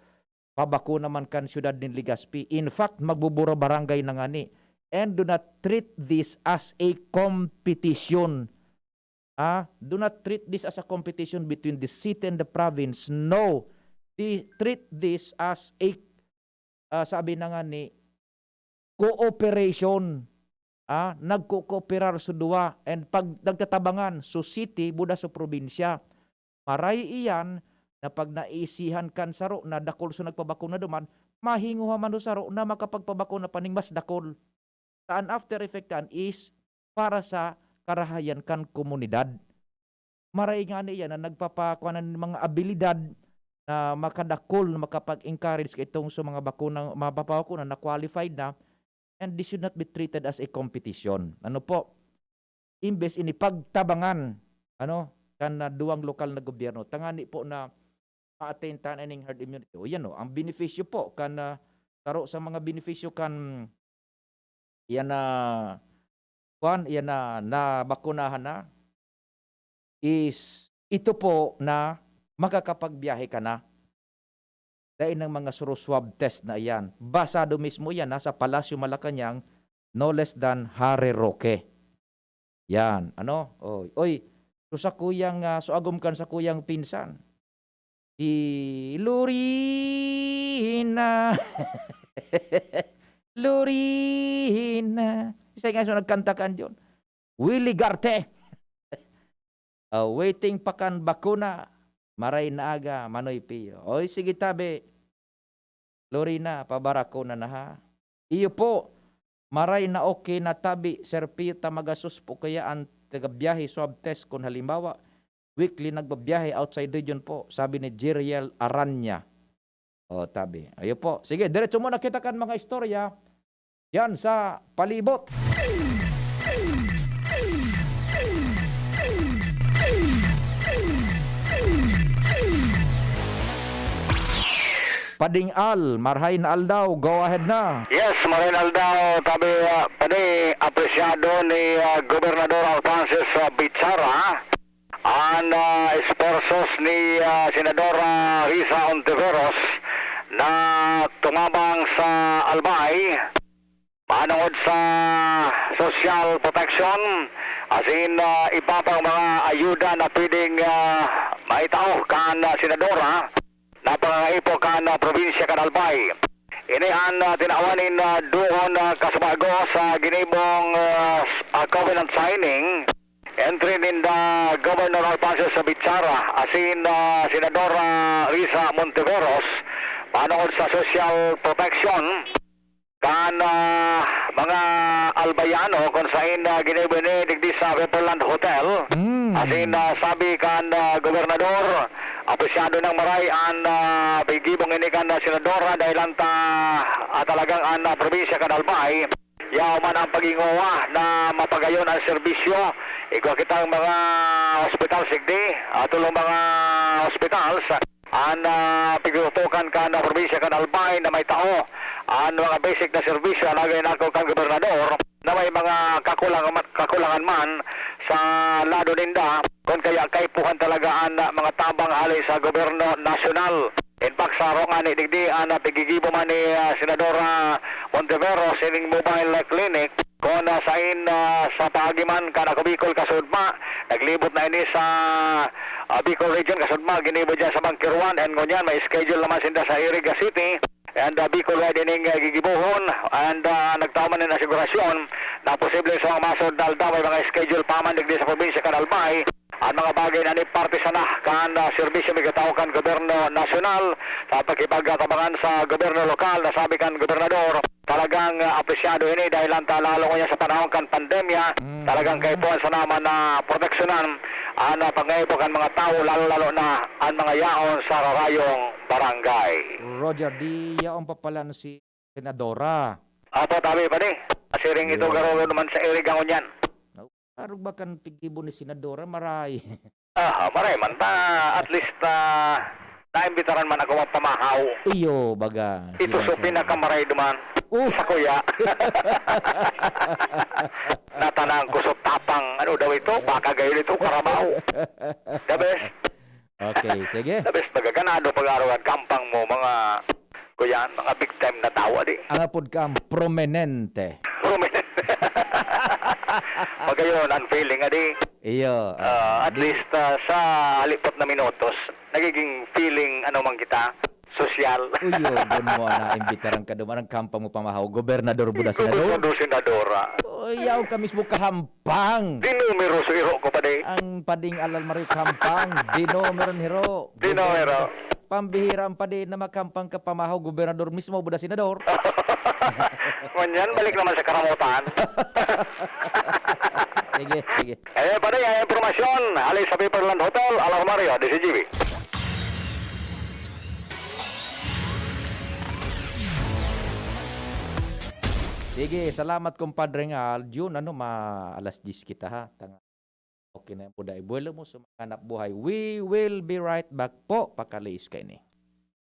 pabakuna man kan siyudad nin Legazpi. In fact, magbubura barangay na ngani. And do not treat this as a competition. Ah, do not treat this as a competition between the city and the province. No. Di-, treat this as a, ah, sabi na ngani, cooperation. Ah, nagko-kooperar so duwa. And pag nagtatabangan, so city, buda so probinsya. Maray iyan na pag naisihan kan saro na dakul so nagpabakuna duman, mahingoha man so saro na makapagpabakuna pa ning mas dakul. Ta an after effect kan is para sa karahayan kan komunidad. Maray ngani iyan na nagpapakuha nin mga abilidad na makadakul, na makapag-encourage kaitong sa mga bakuna, mapapabakuna na qualified na, and this should not be treated as a competition. Ano po? Imbes ini pagtabangan, ano, kan, ah, duwang lokal na gobyerno, tangani po na ma-attain ta ining herd immunity. O yan, o, ang benepisyo po kan, ah, saro sa mga benepisyo kan, yan na, kwan, yan na, nabakunahan na, is ito po na makakapagbiyahe ka na. Dai nang mga suro-swab test na iyan. Basado mismo iyan, nasa Palasyo Malacañang, no less than Harry Roque. Yan, ano? Oy, oy, so sakuyang, ah, so agom kan sakuyang pinsan. Si Lorena. Lorena. Isa nga so nagkanta kan John. Willy Garte. Ah, waiting pa kan bakuna. Maray na aga, Manoy Pio. Oy, sige tabi. Lorena, pabarakuna na ha. Iyo po, maray na okay na tabi, Sir Pio Tamagasos po kaya an tagabiyahe swab test kun halimbawa, weekly nagbabiyahe outside region po, sabi ni Jeriel Aranya. O, tabi. Ayo po. Sige, diretso muna kita kan mga istorya. Yan sa palibot. Pading Al, marhay na aldaw, go ahead na. Yes, marhay na aldaw, tabi, ah, padi, apresyado ni, ah, Gobernador Alphonsus, ah, Bichara, an, ah, esfuerzos ni, ah, Senadora Risa Ontiveros na tumabang sa Albay, manongod sa social protection, asin, ah, iba pang mga ayuda na pwedeng, ah, maitao kan, ah, senadora na pangangaipo kan, ah, probinsya kan Albay. Ini an, ah, tinawan nin, ah, duon na kasubago sa ginibong, ah, s-, ah, covenant signing entre ninda Governor Alphonsus Bichara asin, ah, Senadora Risa Montiveros manongod sa social protection kan, ah, mga Albayano, kun saen, ah, ginibo ini digdi sa Riverland Hotel. Mm. Asin, ah, sabi kan, ah, gobernador, apresyado nang maray an, ah, pagigibong ini kan, ah, senadora dahil anta, ah, talagang an, ah, probinsya kan Albay, yaw man ang paghingowa na mapagayon ang serbisyo. Igwa kitang mga hospital sigdi, ah, tolong mga hospital sa an, ah, pigtutukan kan, ah, probinsya kan Albay na may tao an mga basic na serbisyo, alagad inako kan gobernador na may mga kakulang-, kakulangan man sa lado ninda, kun kaya kaipuhan talaga an, ah, mga tabang hali sa gobyerno nasyonal. In fact, saro ngani digdi an, ah, piggigibo man ni, ah, Senadora Montiveros ining mobile clinic, kun, ah, sain, ah, sa paagi man kan Ako Bicol Kasudma, naglibot na ini sa, ah, Bicol Region, Kasudma, ginibo diyan sa Bangkiruan, and ngunyan may schedule naman sinda sa Iriga City, and, ah, Bicol Wide ining, ah, gigibohon, and, ah, nagtao man nin asegurasyon na posible sa mga masunod na aldaw may mga schedule pa man digdi sa probinsya kan Albay, an mga bagay na ini parte sana kan, ah, serbisyo migataw kan gobyerno nasyonal sa pakikipagtabangan sa gobyerno lokal na sabi kan gobernador, talagang, ah, apresyado ini dahil anta lalo ngunyan sa panahon kan pandemya, Mm. talagang kaipuhan sana man na proteksyonan Ana pangaipo kan mga tawo, lalo-lalo na an mga yaon sa rarayong barangay. Roger, di yaon pa pala si Senadora. Apo, tabi pa ni. Asiring ito, yeah, garo naman sa irigangon yan. Arog ba kan pigibo ni Senadora, maray? Ah, maray man ta, at least, ah, naimbitaran man ako magpamahaw. Iyo, baga. Ito so pinakamaray duman. Oh. Sa kuya. Natanan ko so tapang, ano daw ito? Baka gayon ito, karabaw. The best. Okay, sige. The best, baga ganado pag-araw ang kampang mo, mga kuya, mga big time na tao, di? Ang apod ka ang prominente. Prominente. Magayon ang feeling, adi. Iyo, ah, at least, ah, sa halipot na minutos, nagiging feeling, ano man kita, sosyal. Uyo, gun mo na imbitaran ka duman ang kampang mo pamahaw, gobernador buda senador. Gobernador, senadora. Uy, yaw ka mismo kahampang. Di numero so iro ko, padi. Ang pading alal mari kahampang, di numero ni hiro. Di numero. Pambihira ang padi na makampang ka pamahaw, gobernador mismo buda senador. Ngunyan, balik naman sa karamutan. Sige, sige. Eh, padi, ang impormasyon, hali sa Paperland Hotel, Alao Mario, D C G B. Sige, salamat, kumpadre, nga, Jun, ano, ma-, alas diyes kita, ha? Tanga-, okay na yan po, dai. Buwelo mo sa mga hanap buhay. We will be right back po. Pakaliis kayo ni.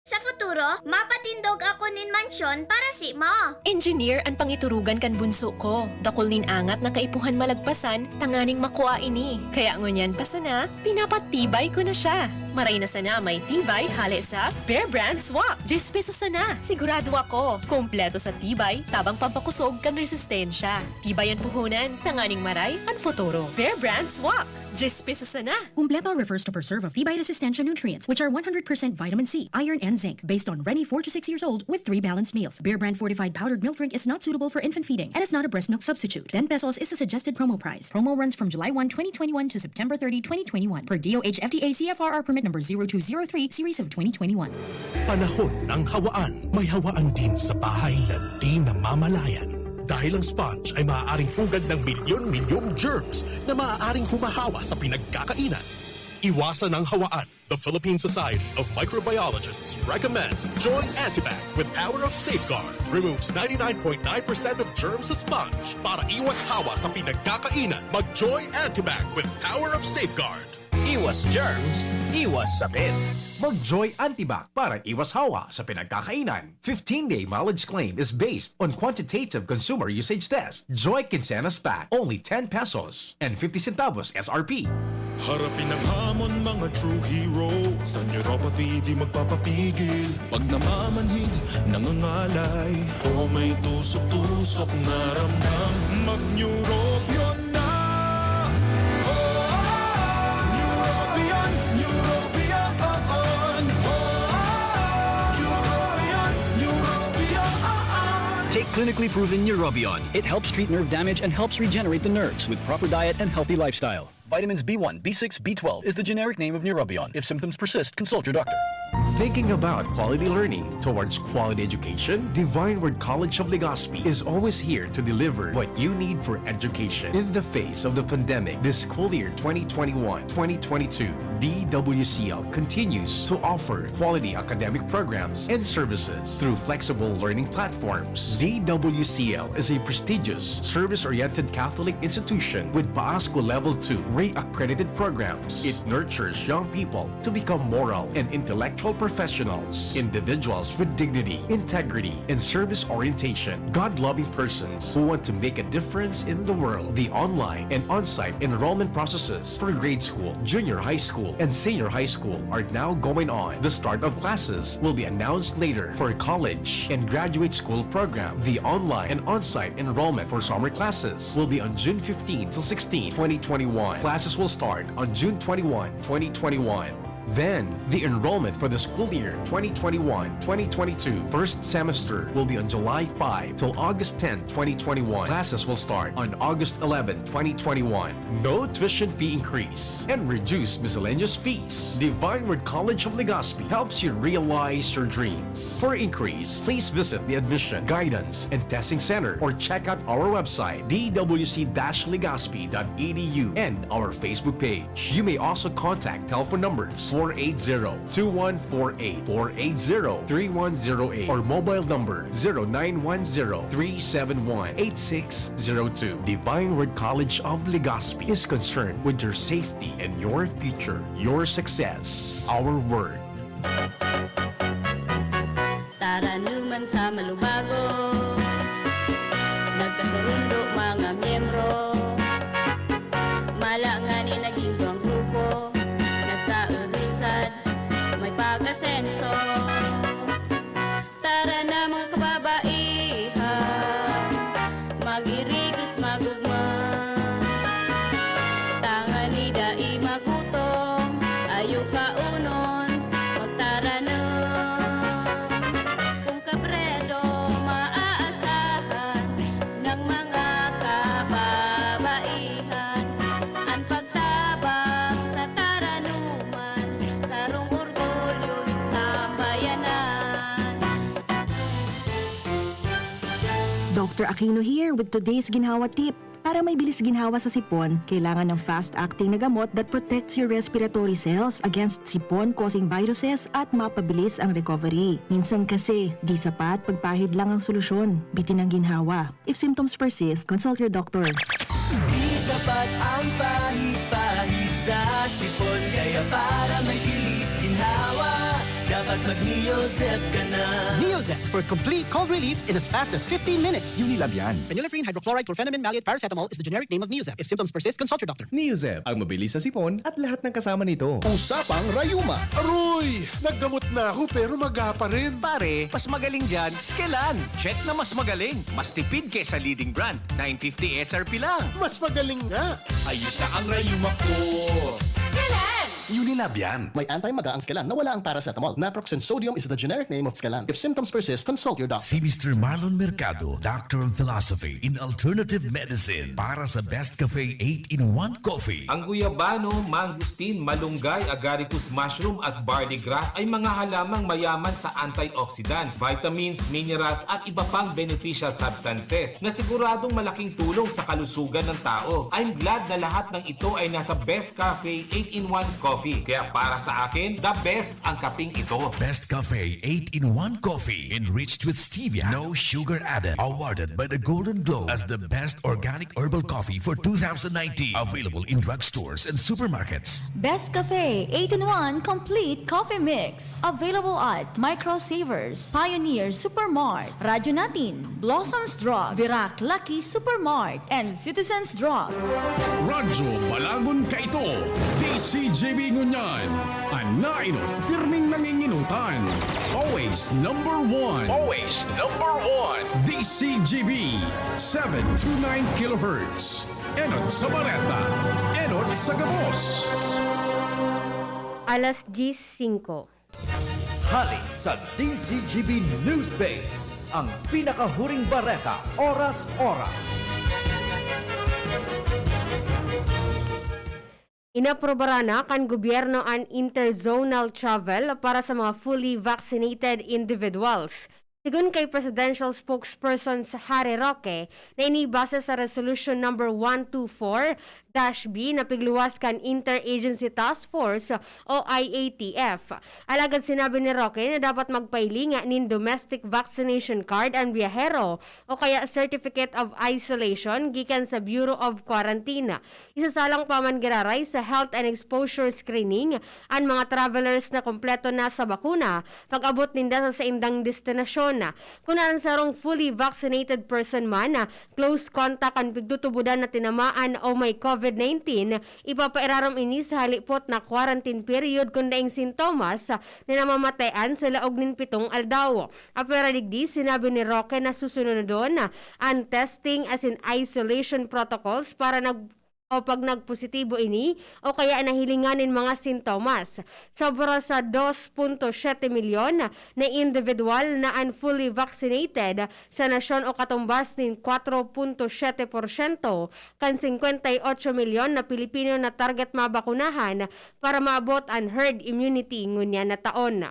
Sa futuro, mapatindog ako nin mansyon para simo. Engineer an pangiturugan kan bunso ko. Dakul nin angat na kaipuhan malagpasan tanganing makua ini. Kaya ngunyan pa sana, pinapatibay ko na siya. Maray na sana may tibay hale sa Bear Brand Swak. Diyes pesos sana. Sigurado ako, kompleto sa tibay, tabang pampakosog kan resistensya. Tibay an puhunan, tanganing maray an futuro. Bear Brand Swak. Diyes pesos sana. Kumpleto refers to preserve of tibay resistensya nutrients, which are one hundred percent vitamin C, iron, and zinc, based on Reni, four to six years old, with three balanced meals. Bear Brand fortified powdered milk drink is not suitable for infant feeding and is not a breast milk substitute. Ten pesos is the suggested promo price. Promo runs from July one, twenty twenty-one to September thirty, twenty twenty-one, per D O H F D A C F R R permit number zero two zero three, series of twenty twenty-one. Panahon ng hawaan. May hawaan din sa bahay na di namamalayan. Dahil ang sponge ay maaaring pugad ng milyon-milyong germs na maaaring humahawa sa pinagkakainan. Iwasan ang hawaan. The Philippine Society of Microbiologists recommends Joy Antibac with Power of Safeguard. Removes ninety-nine point nine percent of germs sa sponge. Para iwas hawa sa pinagkakainan, mag Joy Antibac with Power of Safeguard. Iwas germs, iwas sakit. Mag Joy Antibac para iwas hawa sa pinagkakainan. Fifteen-day mileage claim is based on quantitative consumer usage test. Joy Quincenas Pack, only ten pesos and fifty centavos S R P. Harapin ang hamon, mga true hero. Sa neuropathy, di magpapapigil. Pag namamanhid, nangangalay. O may tusok-tusok na ramdam. Mag-Neurobion na! Oh, Neurobion, Neurobion, oh, oh. Neurobion, Neurobion, oh, oh. Take clinically proven Neurobion. It helps treat nerve damage and helps regenerate the nerves with proper diet and healthy lifestyle. Vitamins B one, B six, B twelve is the generic name of Neurobion. If symptoms persist, consult your doctor. Thinking about quality learning towards quality education? Divine Word College of Legazpi is always here to deliver what you need for education. In the face of the pandemic, this school year twenty twenty-one, twenty twenty-two, D W C L continues to offer quality academic programs and services through flexible learning platforms. D W C L is a prestigious, service-oriented Catholic institution with PAASCU Level two REACC-accredited programs. It nurtures young people to become moral and intellectual professionals, individuals with dignity, integrity, and service orientation, God-loving persons who want to make a difference in the world. The online and on-site enrollment processes for grade school, junior high school, and senior high school are now going on. The start of classes will be announced later. For college and graduate school program, the online and on-site enrollment for summer classes will be on June fifteen till sixteen, twenty twenty-one. Classes will start on June twenty-one, twenty twenty-one. Then, the enrollment for the school year twenty twenty-one twenty twenty-two first semester will be on July five till August tenth, twenty twenty-one. Classes will start on August eleventh, twenty twenty-one. No tuition fee increase and reduced miscellaneous fees. Divine Word College of Legazpi helps you realize your dreams. For inquiries, please visit the Admission, Guidance, and Testing Center or check out our website, d w c dash legazpi dot e d u, and our Facebook page. You may also contact telephone numbers four eight zero, two one four eight, four eight zero, three one zero eight, or mobile number zero nine one zero, three seven one, eight six zero two. Divine Word College of Legazpi is concerned with your safety and your future, your success. Our word. Taranuman sa malubago, nagkasurundo mga miyembro. Mala ngani naging duwang grupo, nagkaurusan, may pag-asenso. Tara na, mga kababaihan, mag-irigos, magugma. Tangani dai magutom, ayo kaunon, magtaranom. Kung kabredo maaasahan ng mga kababaihan, an pagtabang sa taranuman, sarong orgulyo nin sambayanan. Doctor Aquino here with today's ginhawa tip. Para may bilis ginhawa sa sipon, kailangan ng fast-acting na gamot that protects your respiratory cells against sipon-causing viruses at mapabilis ang recovery. Minsan kasi, di sapat, pagpahid lang ang solusyon. Bitin ang ginhawa. If symptoms persist, consult your doctor. Di sapat ang pahid-pahid sa sipon, kaya para may bilis ginhawa, dapat mag-Neozep ka na. Neozep for complete cold relief in as fast as fifteen minutes. Unilab yan. Phenylephrine hydrochloride chlorphenamine maleate paracetamol is the generic name of Neozep. If symptoms persist, consult your doctor. Neozep, ang mabilis sa sipon at lahat ng kasama nito. Usapang rayuma. Aroy! Naggamot na ako pero maga pa rin. Pare, mas magaling dyan, Skelan. Check na mas magaling. Mas tipid kaysa leading brand. Nine fifty S R P lang. Mas magaling nga. Ayos na ang rayuma ko. Skelan! Unilab yan. May anti-maga ang Skelan na wala ang paracetamol. Naproxen sodium is the generic name of Skelan. If symptoms persist, consult your doctor. Si Mister Marlon Mercado, Doctor of Philosophy in Alternative Medicine, para sa Best Cafe eight-in-one Coffee. Ang guyabano, mangosteen, malunggay, agaricus mushroom at barley grass ay mga halamang mayaman sa antioxidants, vitamins, minerals at iba pang beneficial substances na siguradong malaking tulong sa kalusugan ng tao. I'm glad na lahat ng ito ay nasa Best Cafe eight-in-one Coffee. Kaya para sa akin, the best ang kaping ito. Best Cafe eight-in-one Coffee, enriched with stevia, no sugar added. Awarded by the Golden Globe as the best organic herbal coffee for two thousand nineteen. Available in drugstores and supermarkets. Best Cafe eight-in-one Complete Coffee Mix. Available at Micro Savers, Pioneer Supermart, Radyo Natin, Blossoms Drug, Virac Lucky Supermart, and Citizens Drug. Radyo Balagon kaito, D C G B ngunyan, an nainot, pirming nanginginutan. Always number one. Always number one. D C G B, seven two nine kilohertz. Enot sa bareta, enot sa gabos. Alas diyes singko. Hali sa D C G B News Base, ang pinakahuring bareta, oras-oras. Inaprobaran na kan gobyerno an interzonal travel para sa mga fully vaccinated individuals. Sigon kay Presidential Spokesperson Harry Roque, na ini base sa Resolution Number one two four dash B na pigluwas kan Interagency Task Force o I A T F. Alagad sinabi ni Roque na dapat magpahiling nin domestic vaccination card an biyahero o kaya Certificate of Isolation gikan sa Bureau of Quarantine. Isasalang pa man giraray sa health and exposure screening an mga travelers na kompleto na sa bakuna pag-abot ninda sa saindang destinasyon. Kun an sarong fully vaccinated person man, close contact kan pigtutubodan na tinamaan o may covid nineteen, ipapairarom ini sa halipot na quarantine period kun daing sintomas na namamatean sa laog nin pitong aldaw. Apwera digdi, sinabi ni Roque na susunodon an testing asin isolation protocols para nag-, o pag nagpositibo ini o kaya nahilingan nin mga sintomas. Sobra sa dos punto siyete milyon na individual na an fully vaccinated sa nasyon o katumbas nin kwatro punto siyete porsyento kan singkwenta y otso milyon na Pilipino na target mabakunahan para maabot an herd immunity ngunyan na taon.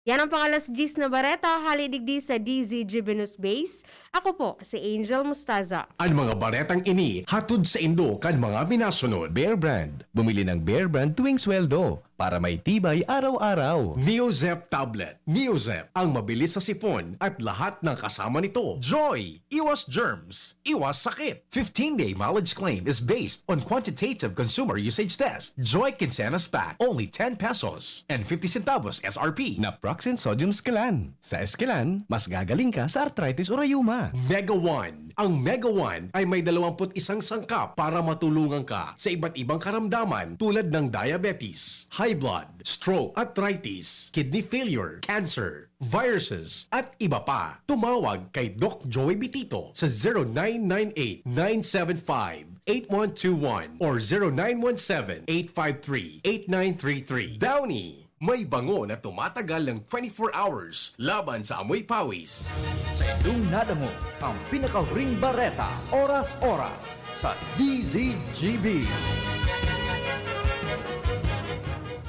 Yan ang pang-alas diyes na bareta, hali digdi sa D Z G B News Base. Ako po si Angel Mustaza. An mga baretang ini hatod saindo kan mga minasunod. Bear Brand. Bumili ng Bear Brand tuwing sweldo para may tibay araw-araw. Neozep Tablet. Neozep, ang mabilis sa sipon at lahat ng kasama nito. Joy, iwas germs, iwas sakit. Fifteen-day mileage claim is based on quantitative consumer usage test. Joy Quincenas Pack, only ten pesos and fifty centavos S R P. Naproxen Sodium Esquilan. Sa Esquilan, mas gagaling ka sa arthritis o rayuma. Mega One. Ang Mega One ay may dalawampu't isang sangkap para matulungan ka sa iba't ibang karamdaman tulad ng diabetes, high blood, stroke, arthritis, kidney failure, cancer, viruses, at iba pa. Tumawag kay Doc Joey Bitito sa zero nine nine eight, nine seven five, eight one two one or zero nine one seven, eight five three, eight nine three three. Downy, may bango na tumatagal ng twenty-four hours laban sa amoy pawis. Sa inyong nadangog ang pinakahuring bareta, oras-oras, sa D Z G B.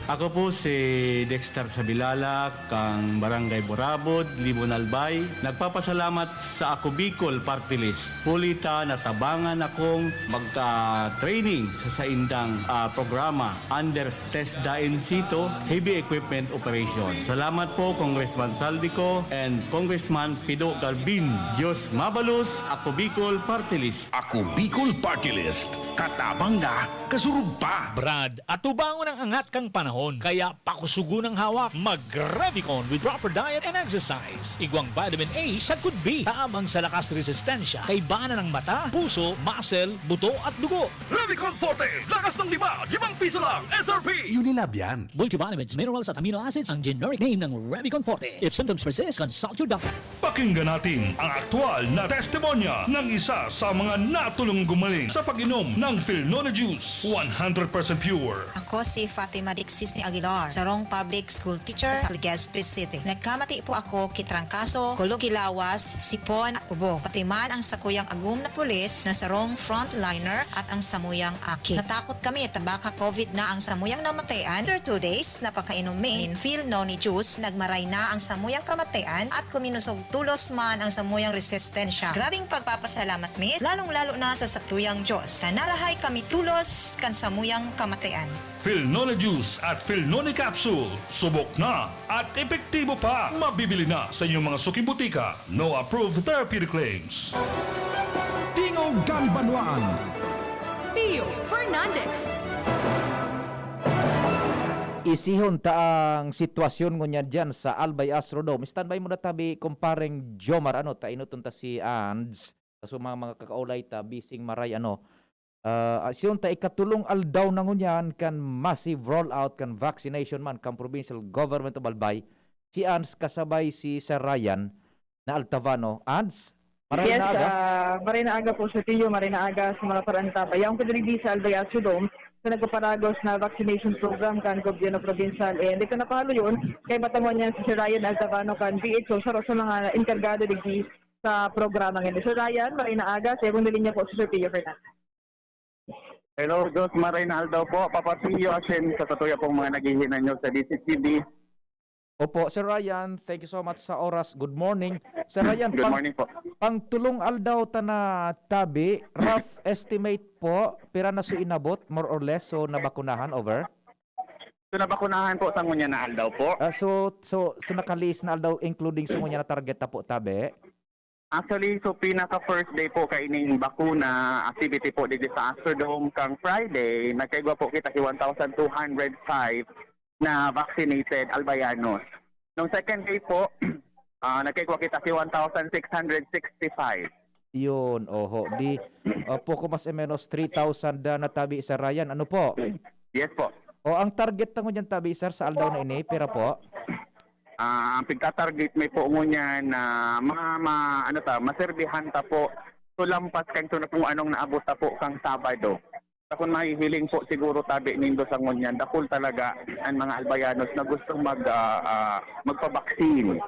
Ako po si Dexter Sabilala, kan Barangay Burabod, Libon, Albay. Nagpapasalamat sa Ako Bicol Party List. Huli ta natabangan akong magka-training sa saindang, ah, programa under TESDA in situ, heavy equipment operation. Salamat po, Congressman Saldico and Congressman Pido Galvin. Diyos mabalos, Ako Bicol Party List. Ako Bicol Party List, katabang na, kasurog pa. Brad, atubangon ang angat kan panahon, kaya pakusugon ang hawak. Mag-Revicon with proper diet and exercise. Igwang vitamin A sagkod B, tabang sa lakas resistensya, kaibanan ng mata, puso, muscle, buto at dugo. Revicon Forte, lakas ng lima, limang piso lang, S R P. Unilab yan. Multivitamins, minerals at amino acids ang generic name ng Revicon Forte. If symptoms persist, consult your doctor. Pakinggan natin ang aktual na testimonya ng isa sa mga natulong gumaling sa pag-inom ng Filnone Juice, one hundred percent pure. Ako si Fatima Dixis ni Aguilar, sarong public school teacher sa Legazpi City. Nagkamati po ako ki trangkaso, kulog ki lawas, sipon at ubo. Pati man ang sakuyang agom na pulis na sarong frontliner at ang samuyang aki. Natakot kami ta baka covid na ang samuyang namatayan. After two days, napakainom mi nin Filnone juice, nagmaray na ang samuyang kamatayan at kuminusog tolos man ang samuyang resistensya. Grabing pagpapasalamat mi, lalong-lalo na sa sakuyang Diyos, na narahay kami tolos kan samuyang kamatayan. Filnone Juice at Filnone Capsule, subok na at epektibo pa. Mabibili na sa inyong mga suking butika. No approved therapeutic claims. Tingog kan Banwaan. Pio Fernandez. Isihon ta ang sitwasyon ngunyan diyan sa Albay Astrodome. Standby muna tabi, kumpareng Jomar, ano, ta inoton ta si Ands. Kaso mga, mga kakaulay ta, bising maray, ano. Ah, isihon ta ikatulong aldaw na ngunyan kan massive rollout kan vaccination man kan Provincial Government of Albay, si Ands kasabay si Sir Ryan na Altavano. Ands, maray Yes, na aga. ah, maray na aga po sa tiyo, maray na aga sa mga parantabay. Yaon ko diri sa Albay Astrodome, sa nagpaparagos na vaccination program kan gobyerno probinsyal. And ito na palo yun, kay matangon niya si Sir Ryan Altavano kan B H O, saro sa mga enkargado digdi sa programa ngayon. Sir Ryan, maray na aga. Sa ibong linya po si Sir Pio Fernandez. Hello, Diyos, maray na aldaw po. Papa Pio, asin sa satuya pong mga naghihinanyo sa D C T V. Opo, Sir Ryan, thank you so much sa oras. Good morning. Sir Ryan, Good pang, morning po. Pang tulong aldaw ta na tabi, rough estimate po, pira na so inabot, more or less, so nabakunahan, over? So, nabakunahan po sa ngunyan na aldaw po. Ah, so, so, so nakaliis na aldaw, including sa ngunyan na target ta po, tabi? Actually, so pinaka first day po kaining bakuna activity po digdi sa Astrodome kang Friday, nagkaigwa po kita si one thousand two hundred five na vaccinated Albayanos. Nung second day po, ah, nagkaigwa kita si one thousand six hundred sixty-five. Yun, oho. Di, ah, poko mas o menos three thousand na natabi, Sir Ryan. Ano po? Yes po. O, ang target ta ngunyan tabi, sir, sa aldaw na ini, pira po? Ah, ang pagta-target mi po ngunyan na ma-, ma-, ano ta, maserbihan ta po. So, lampas kan so na kung anong naabot ta po kang Sabado. Sa kung mahihiling po siguro tabi nindo sa ngunyan, dakul talaga ang mga Albayanos na gustong mag, ah, ah, magpabaksin.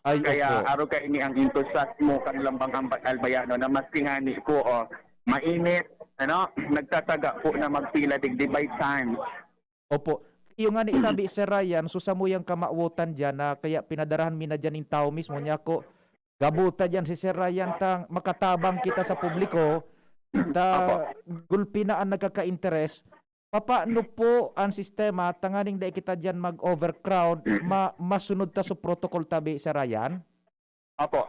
Ay, Kaya opo. Aro kaini ang entusiasmo kan lambang amba-, Albayano na maski ngani po, oh, mainit, ano, nagtataga po na magpila digdi by chance. Opo. Iyo ngani tabi, Sir Ryan, so samuyang kamawotan diyan na kaya pinadarahan mi na diyan nin tawo mismo, niya ko, gabuta diyan si Sir Ryan, ta makatabang kita sa publiko, ta Opo. gulpi na an nagkaka-interes. Papaano po an sistema tanganing dai kita diyan mag-overcrowd, ma-, masunod ta sa protocol tabi, Sir Ryan? Opo.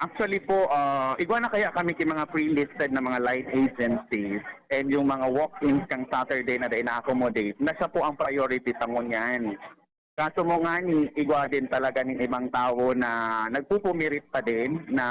Actually po, ah, igwa na kaya kami ki mga pre-listed na mga line agencies and yung mga walk-ins kang Saturday na dai na-accommodate, na siya po ang priority ta ngunyan. Kaso mo ngani, igwa din talaga nin ibang tawo na nagpupumirit pa din na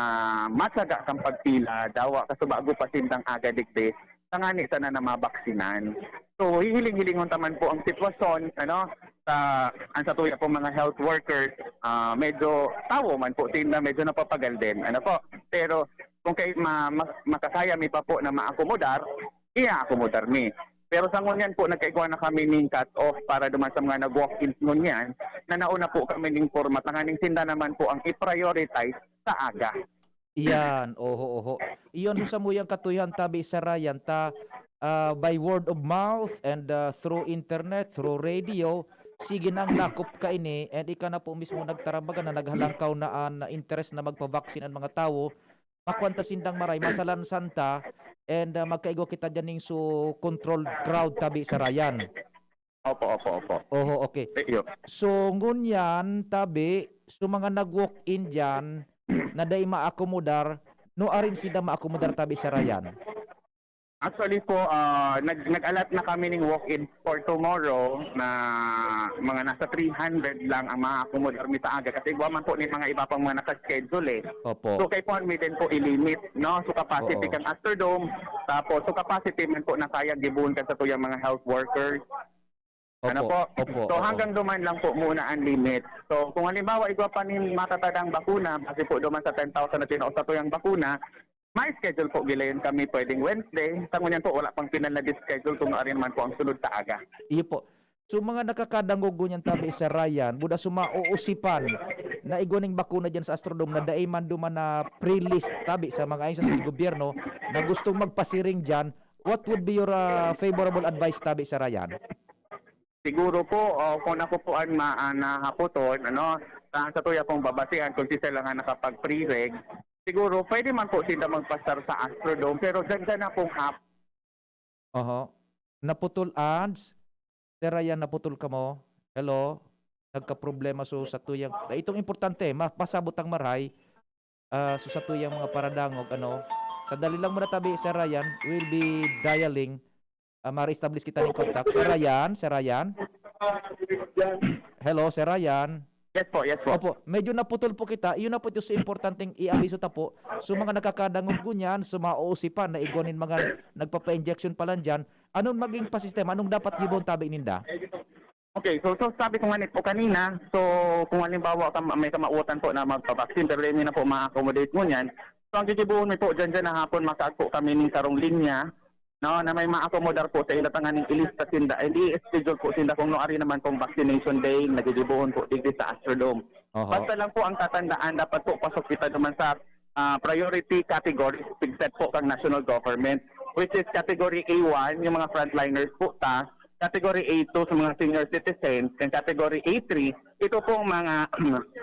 masaga kang pagpila, dawa kaso bago pa sindang aga digdi, tangani sana na mabaksinan. So, hihiling-hilingon ta man po ang sitwasyon, ano, sa, ang sa tuya pong mga health workers, ah, medyo tawo man po sinda, medyo napapagal din, ano po. Pero kung kay ma-, ma-, makakaya mi pa po na maakomodar, iya-akomodar mi. Pero sa ngunyan po, nagkaigwa na kami ning cut-off para duman sa mga nag-walk-ins ngunyan, na nauna po kami ning porma, tanganing sinda naman po ang i-prioritize sa aga. Iyan, oho, oho. Iyon, so samuyang katuyohan tabi, Sir Ryan, ta, ah, by word of mouth and, ah, through internet, through radio, sige na ang lakop kaini, and ika na po mismo nagtarabagan na naghalangkaw na an interes na magpabaksin an mga tawo, makuan ta sindang maray, masalansan ta, and, ah, magkaigwa kita diyan ning so controlled crowd tabi, Sir Ryan. Opo, opo, opo. Oho, okay. Iyo. So, ngunyan, tabi, so mga nag-walk-in diyan na dai maakomodar, nuarin sinda maakomodar tabi, Sir Ryan? Actually po, ah, nag-, nag-allot na kami ning walk-in for tomorrow na mga nasa three hundred lang ang maakomodar mi sa aga kasi igwa man po ni mga iba pang mga naka-schedule eh. Opo. So, kay po mi din po i-limit, no? So, capacity Oo. kang Astrodome, tapos so capacity man po na kaya gibohon kan satuyang mga health workers. Ano Opo, po? opo, So, oo. hanggang duman lang po muna ang limit. So, kung halimbawa, igwa pa nin matatadang bakuna, base po duman sa ten thousand na tinao sa tuyang bakuna, may schedule po gilayon kami pwedeng Wednesday. Sa ngunyan po, wala pang final na schedule kung ano man po ang sunod sa aga. Iyo po. So, mga nakakadangog ngunyan tabi, Sir Ryan, buda sumauusipan na igwa ning bakuna dyan sa Astrodome na dai man duman na pre-list tabi sa mga ahensya sa gobyerno na gustong magpasiring dyan, what would be your, ah, favorable advice tabi, Sir Ryan? Siguro po, ah, kung ako po an ma-, ah, nahapoton, ano, sa, sa tuya pong babasihan kung sisay lang ang nakapag-pre-reg, siguro pwede man po sila magpasar sa Astrodome, pero dyan na pong hap. Oho. Naputol, ads. Sir Ryan, naputol ka mo. Hello? Nagkaproblema so sa tuyang, itong importante, ma-, pasabot ang maray. Ah, so sa tuyang mga paradangog, ano, sandali lang muna tabi, Sir Ryan. We'll be dialing. Ah, ma-reestablish kita ng contact. Sir Ryan, Sir Ryan? Hello, Sir Ryan? Yes po, yes po. Opo, medyo naputol po kita. Iyon na po ito sa importanteng iabiso ta po. So, mga nakakadangog ngunyan, so, mauusipan na igwa nin mga nagpapa-injection pa lang dyan. Anong maging pasistema? Anong dapat gibohon tabi ninda? Okay, so, so sabi ko nga ni po kanina, so kung halimbawa ka, may kamawotan po na magpabaksin, pero hindi na po ma-accommodate mo niyan. So ang gigibohon mi po, dyan dyan na hapon, makaag po kami ning sarong linya, no, na may maakomodar po sa ila tanganing ilista sinda, and i-schedule po sinda kung nuari naman pong vaccination day, nagigibohon po digdi sa Astrodome. Oho. Basta lang po ang tatandaan, dapat po pasok kita naman sa, ah, priority category, pigset po kang national government, which is category A one, yung mga frontliners po ta, category A two sa mga senior citizens, and category A three, ito pong mga,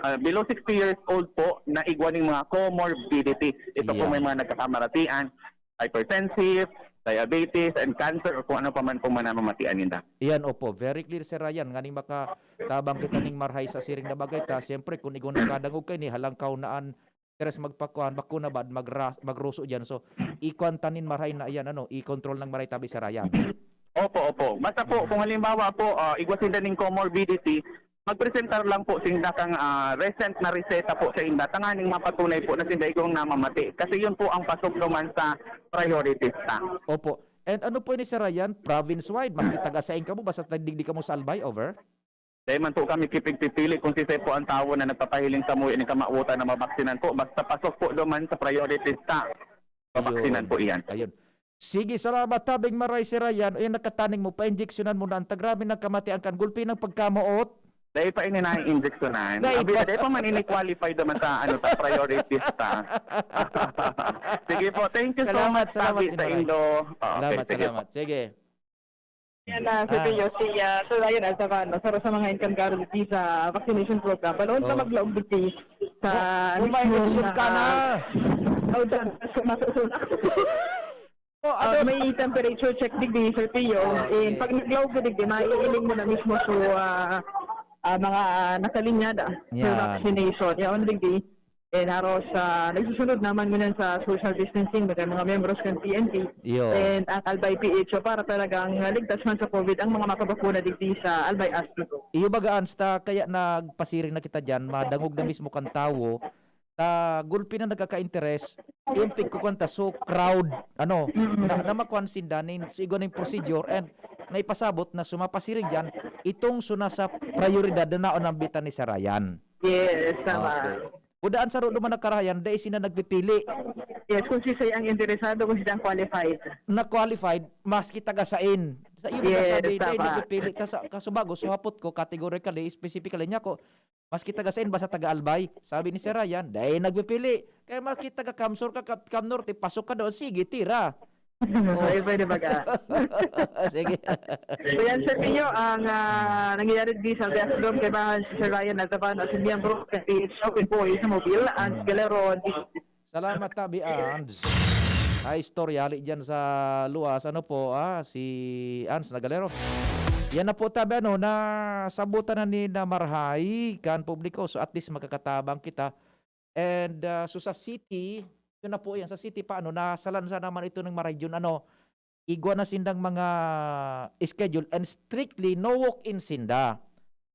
ah, below sixty years old po na igwa ning mga comorbidity. Ito po Yeah. may mga nagkakamaratian, hypertensive, diabetes, and cancer, o kung ano pa man pong manamamatian ninda. Iyan, opo. Very clear, Sir Ryan. Nganing makatabang kita ning marhay sa siring na bagay ta, siyempre, kung igwa nakadangog kaini, halangkaw na an interes magpakuan, bakuna ba, magra-, magruso diyan. So, ikuan ta nin maray na iyan, ano, i-control ng maray tabi, Sir Ryan. Opo, opo. Basta po, kung halimbawa po, ah, igwa sinda ning comorbidity, magpresentar lang po sinda kang, ah, recent na reseta po sa inda, tanganing mapatunay po na sinda igwang namamati. Kasi yun po ang pasok naman sa priorities ta. Opo. And ano po ini, Sir Ryan? Province-wide, maski taga sain kamo, basta digdi kamo sa Albay, over? Dai man po kami kipigpipili kung sisay po ang tawo na nagpapahiling sa muwi nin kamawotan na mabaksinan po. Basta pasok po duman sa priorities ta, mabaksinan Ayun. po iyan. Ayun. Sige, salamat, tabing maray si Ryan. O yan, nakataning mo, painjeksyonan mo na ang tagrabe ng kamatian kan gulpi ng pagkamoot. Dai pa ini na injeksyonan. Dai Abi, pa. Dai pa man ini qualified naman sa, ano, sa priorities ta. Sige po, thank you so Salamat, much, salamat, Tabi, sa Dinoy. Indo. Ah, okay, Salamat, sige po. salamat. Sige. Yan na, si Ah. Pio, si, ah, Sir Ryan Altavano, saro sa mga enkargado dito sa vaccination program. Baloon ka Oh. maglaog dito sa Oh, kung may mismong, eleksyon ka ah, na. oh, dyan, sa masusunod. Oh, Ah, ano? may temperature check digdi, Sir Pio. Ah, And sige. pag naglaog ka digdi, maiiling mo na mismo so, ah, ah, mga nakalinyada sa Yeah. vaccination. Yaon digdi. And haros, ah, nagsusunod naman ngunyan sa social distancing, mga, mga membros kan P N P. Iyo. And ang Albay P H O para talagang, ah, ligtas man sa COVID ang mga makabakuna digdi sa Albay Astro. Iyo baga, Ans, ta kaya nagpasiring na kita diyan, madangog na mismo kan tawo, ta gulpi na nagkaka-interes, yung pigkukwanta, so crowd, ano, Mm. na, na makuan sinda nin, sa igwa ning procedure, and naipasabot na sumapasiring diyan, itong suna sa prioridad na naon ang bitan ni Sarayan. Yes, tama. Okay. Kung daan saro duman nagkarahayan, dai sila nagpipili. Yes, kung sisay ang interesado, kung sila ang qualified. Na qualified, maski taga sain. Sa iyo Yes, nagkasabi, dai tama. nagpipili. Ta sa, kasubago, so hapot ko, categorically, specifically niya ko, maski taga sain, basta taga Albay. Sabi ni Sir Ryan, dai nagpipili. Kaya maski taga Camsur ka, Cam, Cam Norte, pasok ka doon, sige, tira. Ay, pwede ba ka? Sige. So yan, Sir Pio, ang, ah, nangyayari di sa Albay Astrodome, kaibahan si Sir Ryan Altavano, si miyembro ng P H O, employee sa Mobil, Ans Mm. Galero, di- Salamat, Tabi Ans. Ay, istorya, hali dyan sa luwas. Ano po, ah, si Ans na Galero. Yan na po, Tabi, ano, nasabutan na ni na Marhay, kan publiko. So, at least, makakatabang kita. And, ah, so sa city, yun na po yan. Sa city pa, ano, nasalansa naman ito ng Marhay Jun, ano, igwa na sindang mga schedule and strictly no walk-in sinda.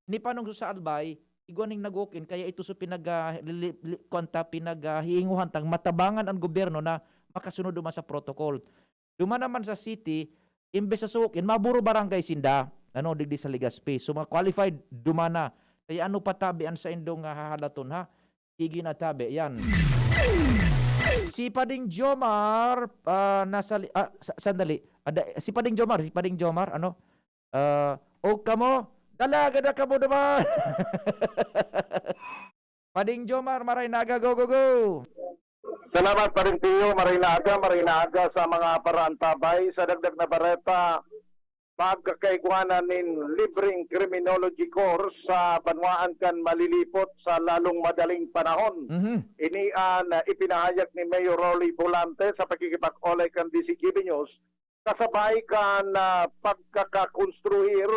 Ni panong sa Albay, igwa ning nag-walk-in, kaya ito so pinag, ah, li-, li-, kwanta, pinag, ah, hihinguhan tang matabangan ang gobyerno na makasunod duman sa protocol. Duman naman sa city, imbes sa walk-in, maburo barangay sinda, ano, digdi sa Legazpi. So, mga qualified, duman na. Kaya ano pa tabi ang sa indong, ah, hahalaton, ha? Sige na, tabi. Yan. Si Pading Jomar, ah, nasa li-, ah, sa-, sandali. Ada, si Pading Jomar, si Pading Jomar, ano? Ah, o kamo, dalaga na kamo naman. Pading Jomar, maray naga, go, go, go. Salamat, Pading Pio. Maray naga, maray naga sa mga paraantabay. Sa dagdag na bareta, pagkakaigwanan nin libreng criminology course sa banwaan kan Malilipot sa lalong madaling panahon. Mhm. Ini an, ah, ipinahayag ni Mayor Rolly Volante sa pakikipag-olay kan D C Q B News, kasabay kan, ah, pagkakakonstruir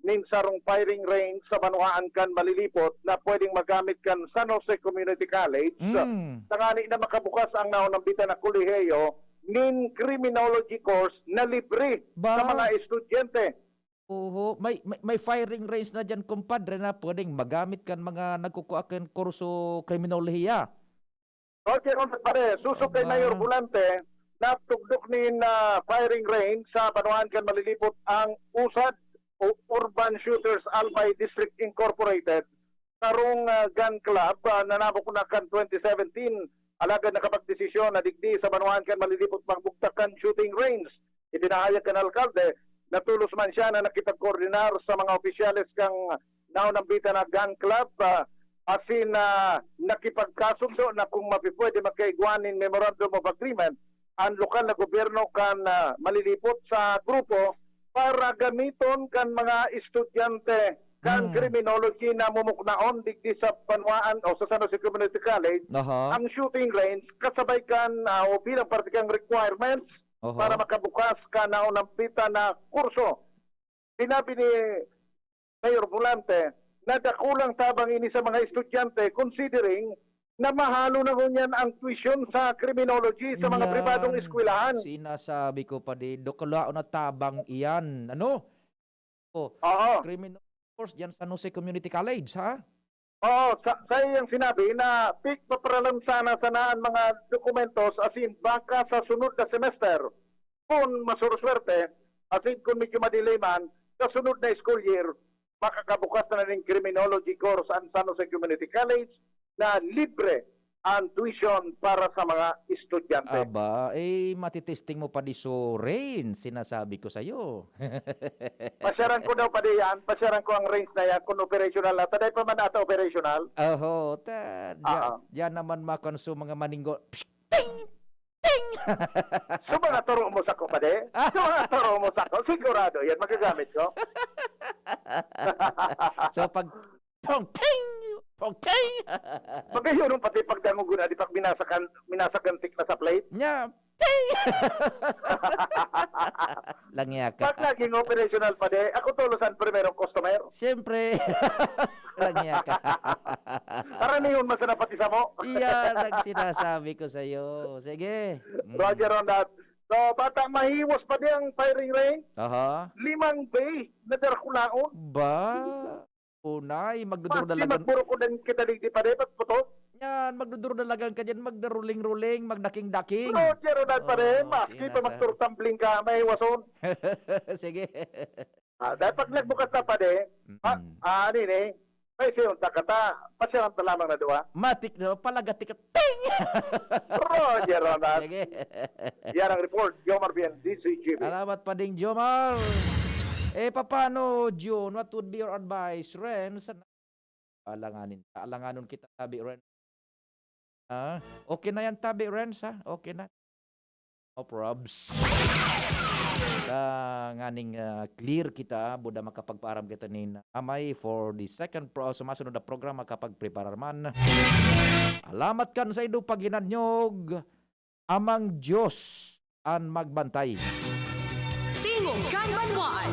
nin sarong firing range sa banwaan kan Malilipot na pwedeng magamit kan San Jose Community College, Mm. tangani na makabukas ang naunambitan na kolehiyo nin criminology course na libre Ba? sa mga estudyante. Oho, may, may, may firing range na diyan, kumpadre, na pwedeng magamit kan mga nagkukua kan kurso kriminolohiya. Okay, Ron Pare, susog kay Aba. Mayor Volante, natugdok nin, ah, firing range sa banwaan kan Malilipot ang USAD o Urban Shooters Albay District Incorporated, karong, ah, gun club, ah, na nabok na kan twenty seventeen. Alagad nakapagdesisyon na digdi sa banwaan kan Malilipot magbugtak kan shooting range. Ipinahayag kan alkalde na tolos man siya na nakipagkoordinar sa mga opisyales kan naunambitan na gun club, ah, asin, ah, nakipagkasundo na kung mapipwede magkaigwa nin Memorandum of Agreement ang lokal na gobyerno kan, ah, Malilipot sa grupo para gamiton kan mga estudyante kan Hmm. criminology na mumuknaon digdi sa banwaan o sa San Jose Community College Aha. ang shooting range kasabay kan, ah, o bilang parte kan requirements Oho. para makabukas kan naunambitan na kurso. Sinabi ni Mayor Volante na dakulang tabang ini sa mga estudyante considering na mahalo na ngunyan ang tuition sa criminology sa mga Yan. pribadong eskwelahan. Sinasabi ko pa di, dakulaon na tabang iyan. Ano? Oh, Oo. Criminal course dyan sa San Jose Community College, ha? Oo, sa, sa iyang sinabi na pigpaparalan sana sana ang mga dokumentos asin baka sa sunod na semester, kun masuruswerte, asin kun medyo ma-delay man, sa sunod na school year, makakabukas na nin criminology course ang San Jose Community College na libre ang tuition para sa mga estudyante. Aba, eh, matitesting mo pa di so rain, sinasabi ko sa'yo. Pasyaran ko daw pa di yan, pasyaran ko ang range na yan kung operational na. Taday pa man ata operational. Oho, ta, diyan, Ah. diyan naman makonsume mga maninggo. Psh, ting! Ting! So mga turo mo sako pa di? So mga turo mo sako, sigurado yan, magagamit ko. So pag pong ting! Pong ting! Magayon pati pagdangogon na di pag minasakan, minasakantik na sa plate. Nya, ting! Langya ka. Pag naging operational pa di, ako tulos ang primerong customer. Siyempre. Langya ka. Karaniwan masana pati samo. Iyan ang sinasabi ko sa'yo. Sige. Mm. Roger on that. So, bata mahiwas pa di ang firing range. Aha. Limang bay na darakulaon. Ba? Unay, magduduro na Pati lagan. Magburukudan kita digdi pa di, pagputo. Yan, magduduro na lagan ka dyan, magdaruling-ruling, magdaking-daking. Roger on that pa di, Oo, maski sige pa na, sir. magturtambling ka, mahiwason. Sige. Ah, dahil pag nagbukas na pa di, ah, Mm. ah, ano yun eh, may siyon takata, pasyalan ta lamang na duwa. Matik, no? Palagati ka. Ting! Roger on that. Sige. Yan ang report, Jomar Bien, D C G B. Salamat pa ding Jomar. Eh, paano, June? What would be your advice, Renz? Alanganin. Alanganon kita, sabi, Renz. Ah, okay na yan, tabi, Renz, ha? Okay na. No probs. Sa nganing, ah, clear kita, buda makapagpaaram kita ni Amay for the second pro, sumasunod na programa kapag preparar man. Alamat kan sa indo paghinanyog, Amang Diyos an magbantay. Tingog kan Banwaan.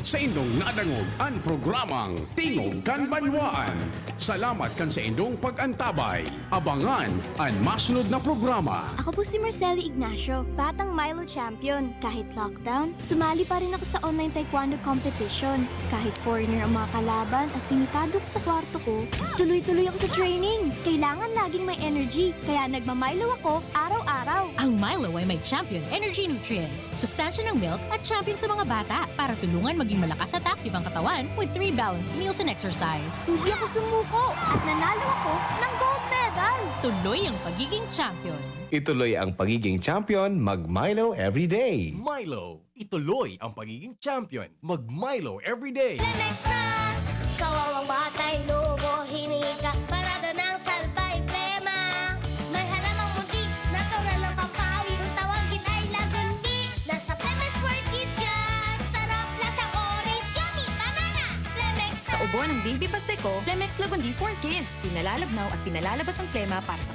Saindong nadangog an programang Tingog kan Banwaan. Salamat kan saindong pag-antabay. Abangan an masunod na programa. Ako po si Marcelo Ignacio, batang Milo champion. Kahit lockdown, sumali pa rin ako sa online taekwondo competition. Kahit foreigner ang mga kalaban at limitado ko sa kwarto ko, tuloy-tuloy ako sa training. Kailangan laging may energy, kaya nagma-Milo ako araw-araw. Ang Milo ay may Champion Energy Nutrients, sustansya ng milk at champion sa mga bata para tulungan maging malakas at active ang katawan with three balanced meals and exercise. Hindi ako sumuko at nanalo ako ng gold medal. Tuloy ang pagiging champion. Ituloy ang pagiging champion, mag-Milo everyday. Milo, ituloy ang pagiging champion. Mag-Milo everyday. Lemex na! Kawawang batay, lobo, hinika, parada ng salbay, plema. May halamang munti, natural ng pampawid. Kung tawagin ay lagundi, nasa Lemex Sport Kids yan. Sarap, lasang orange, yummy, banana. Lemex Sa ubo ng Baby Pasteco, Lemex Lagundi for Kids. Pinalalabnaw at pinalalabas ang plema para sa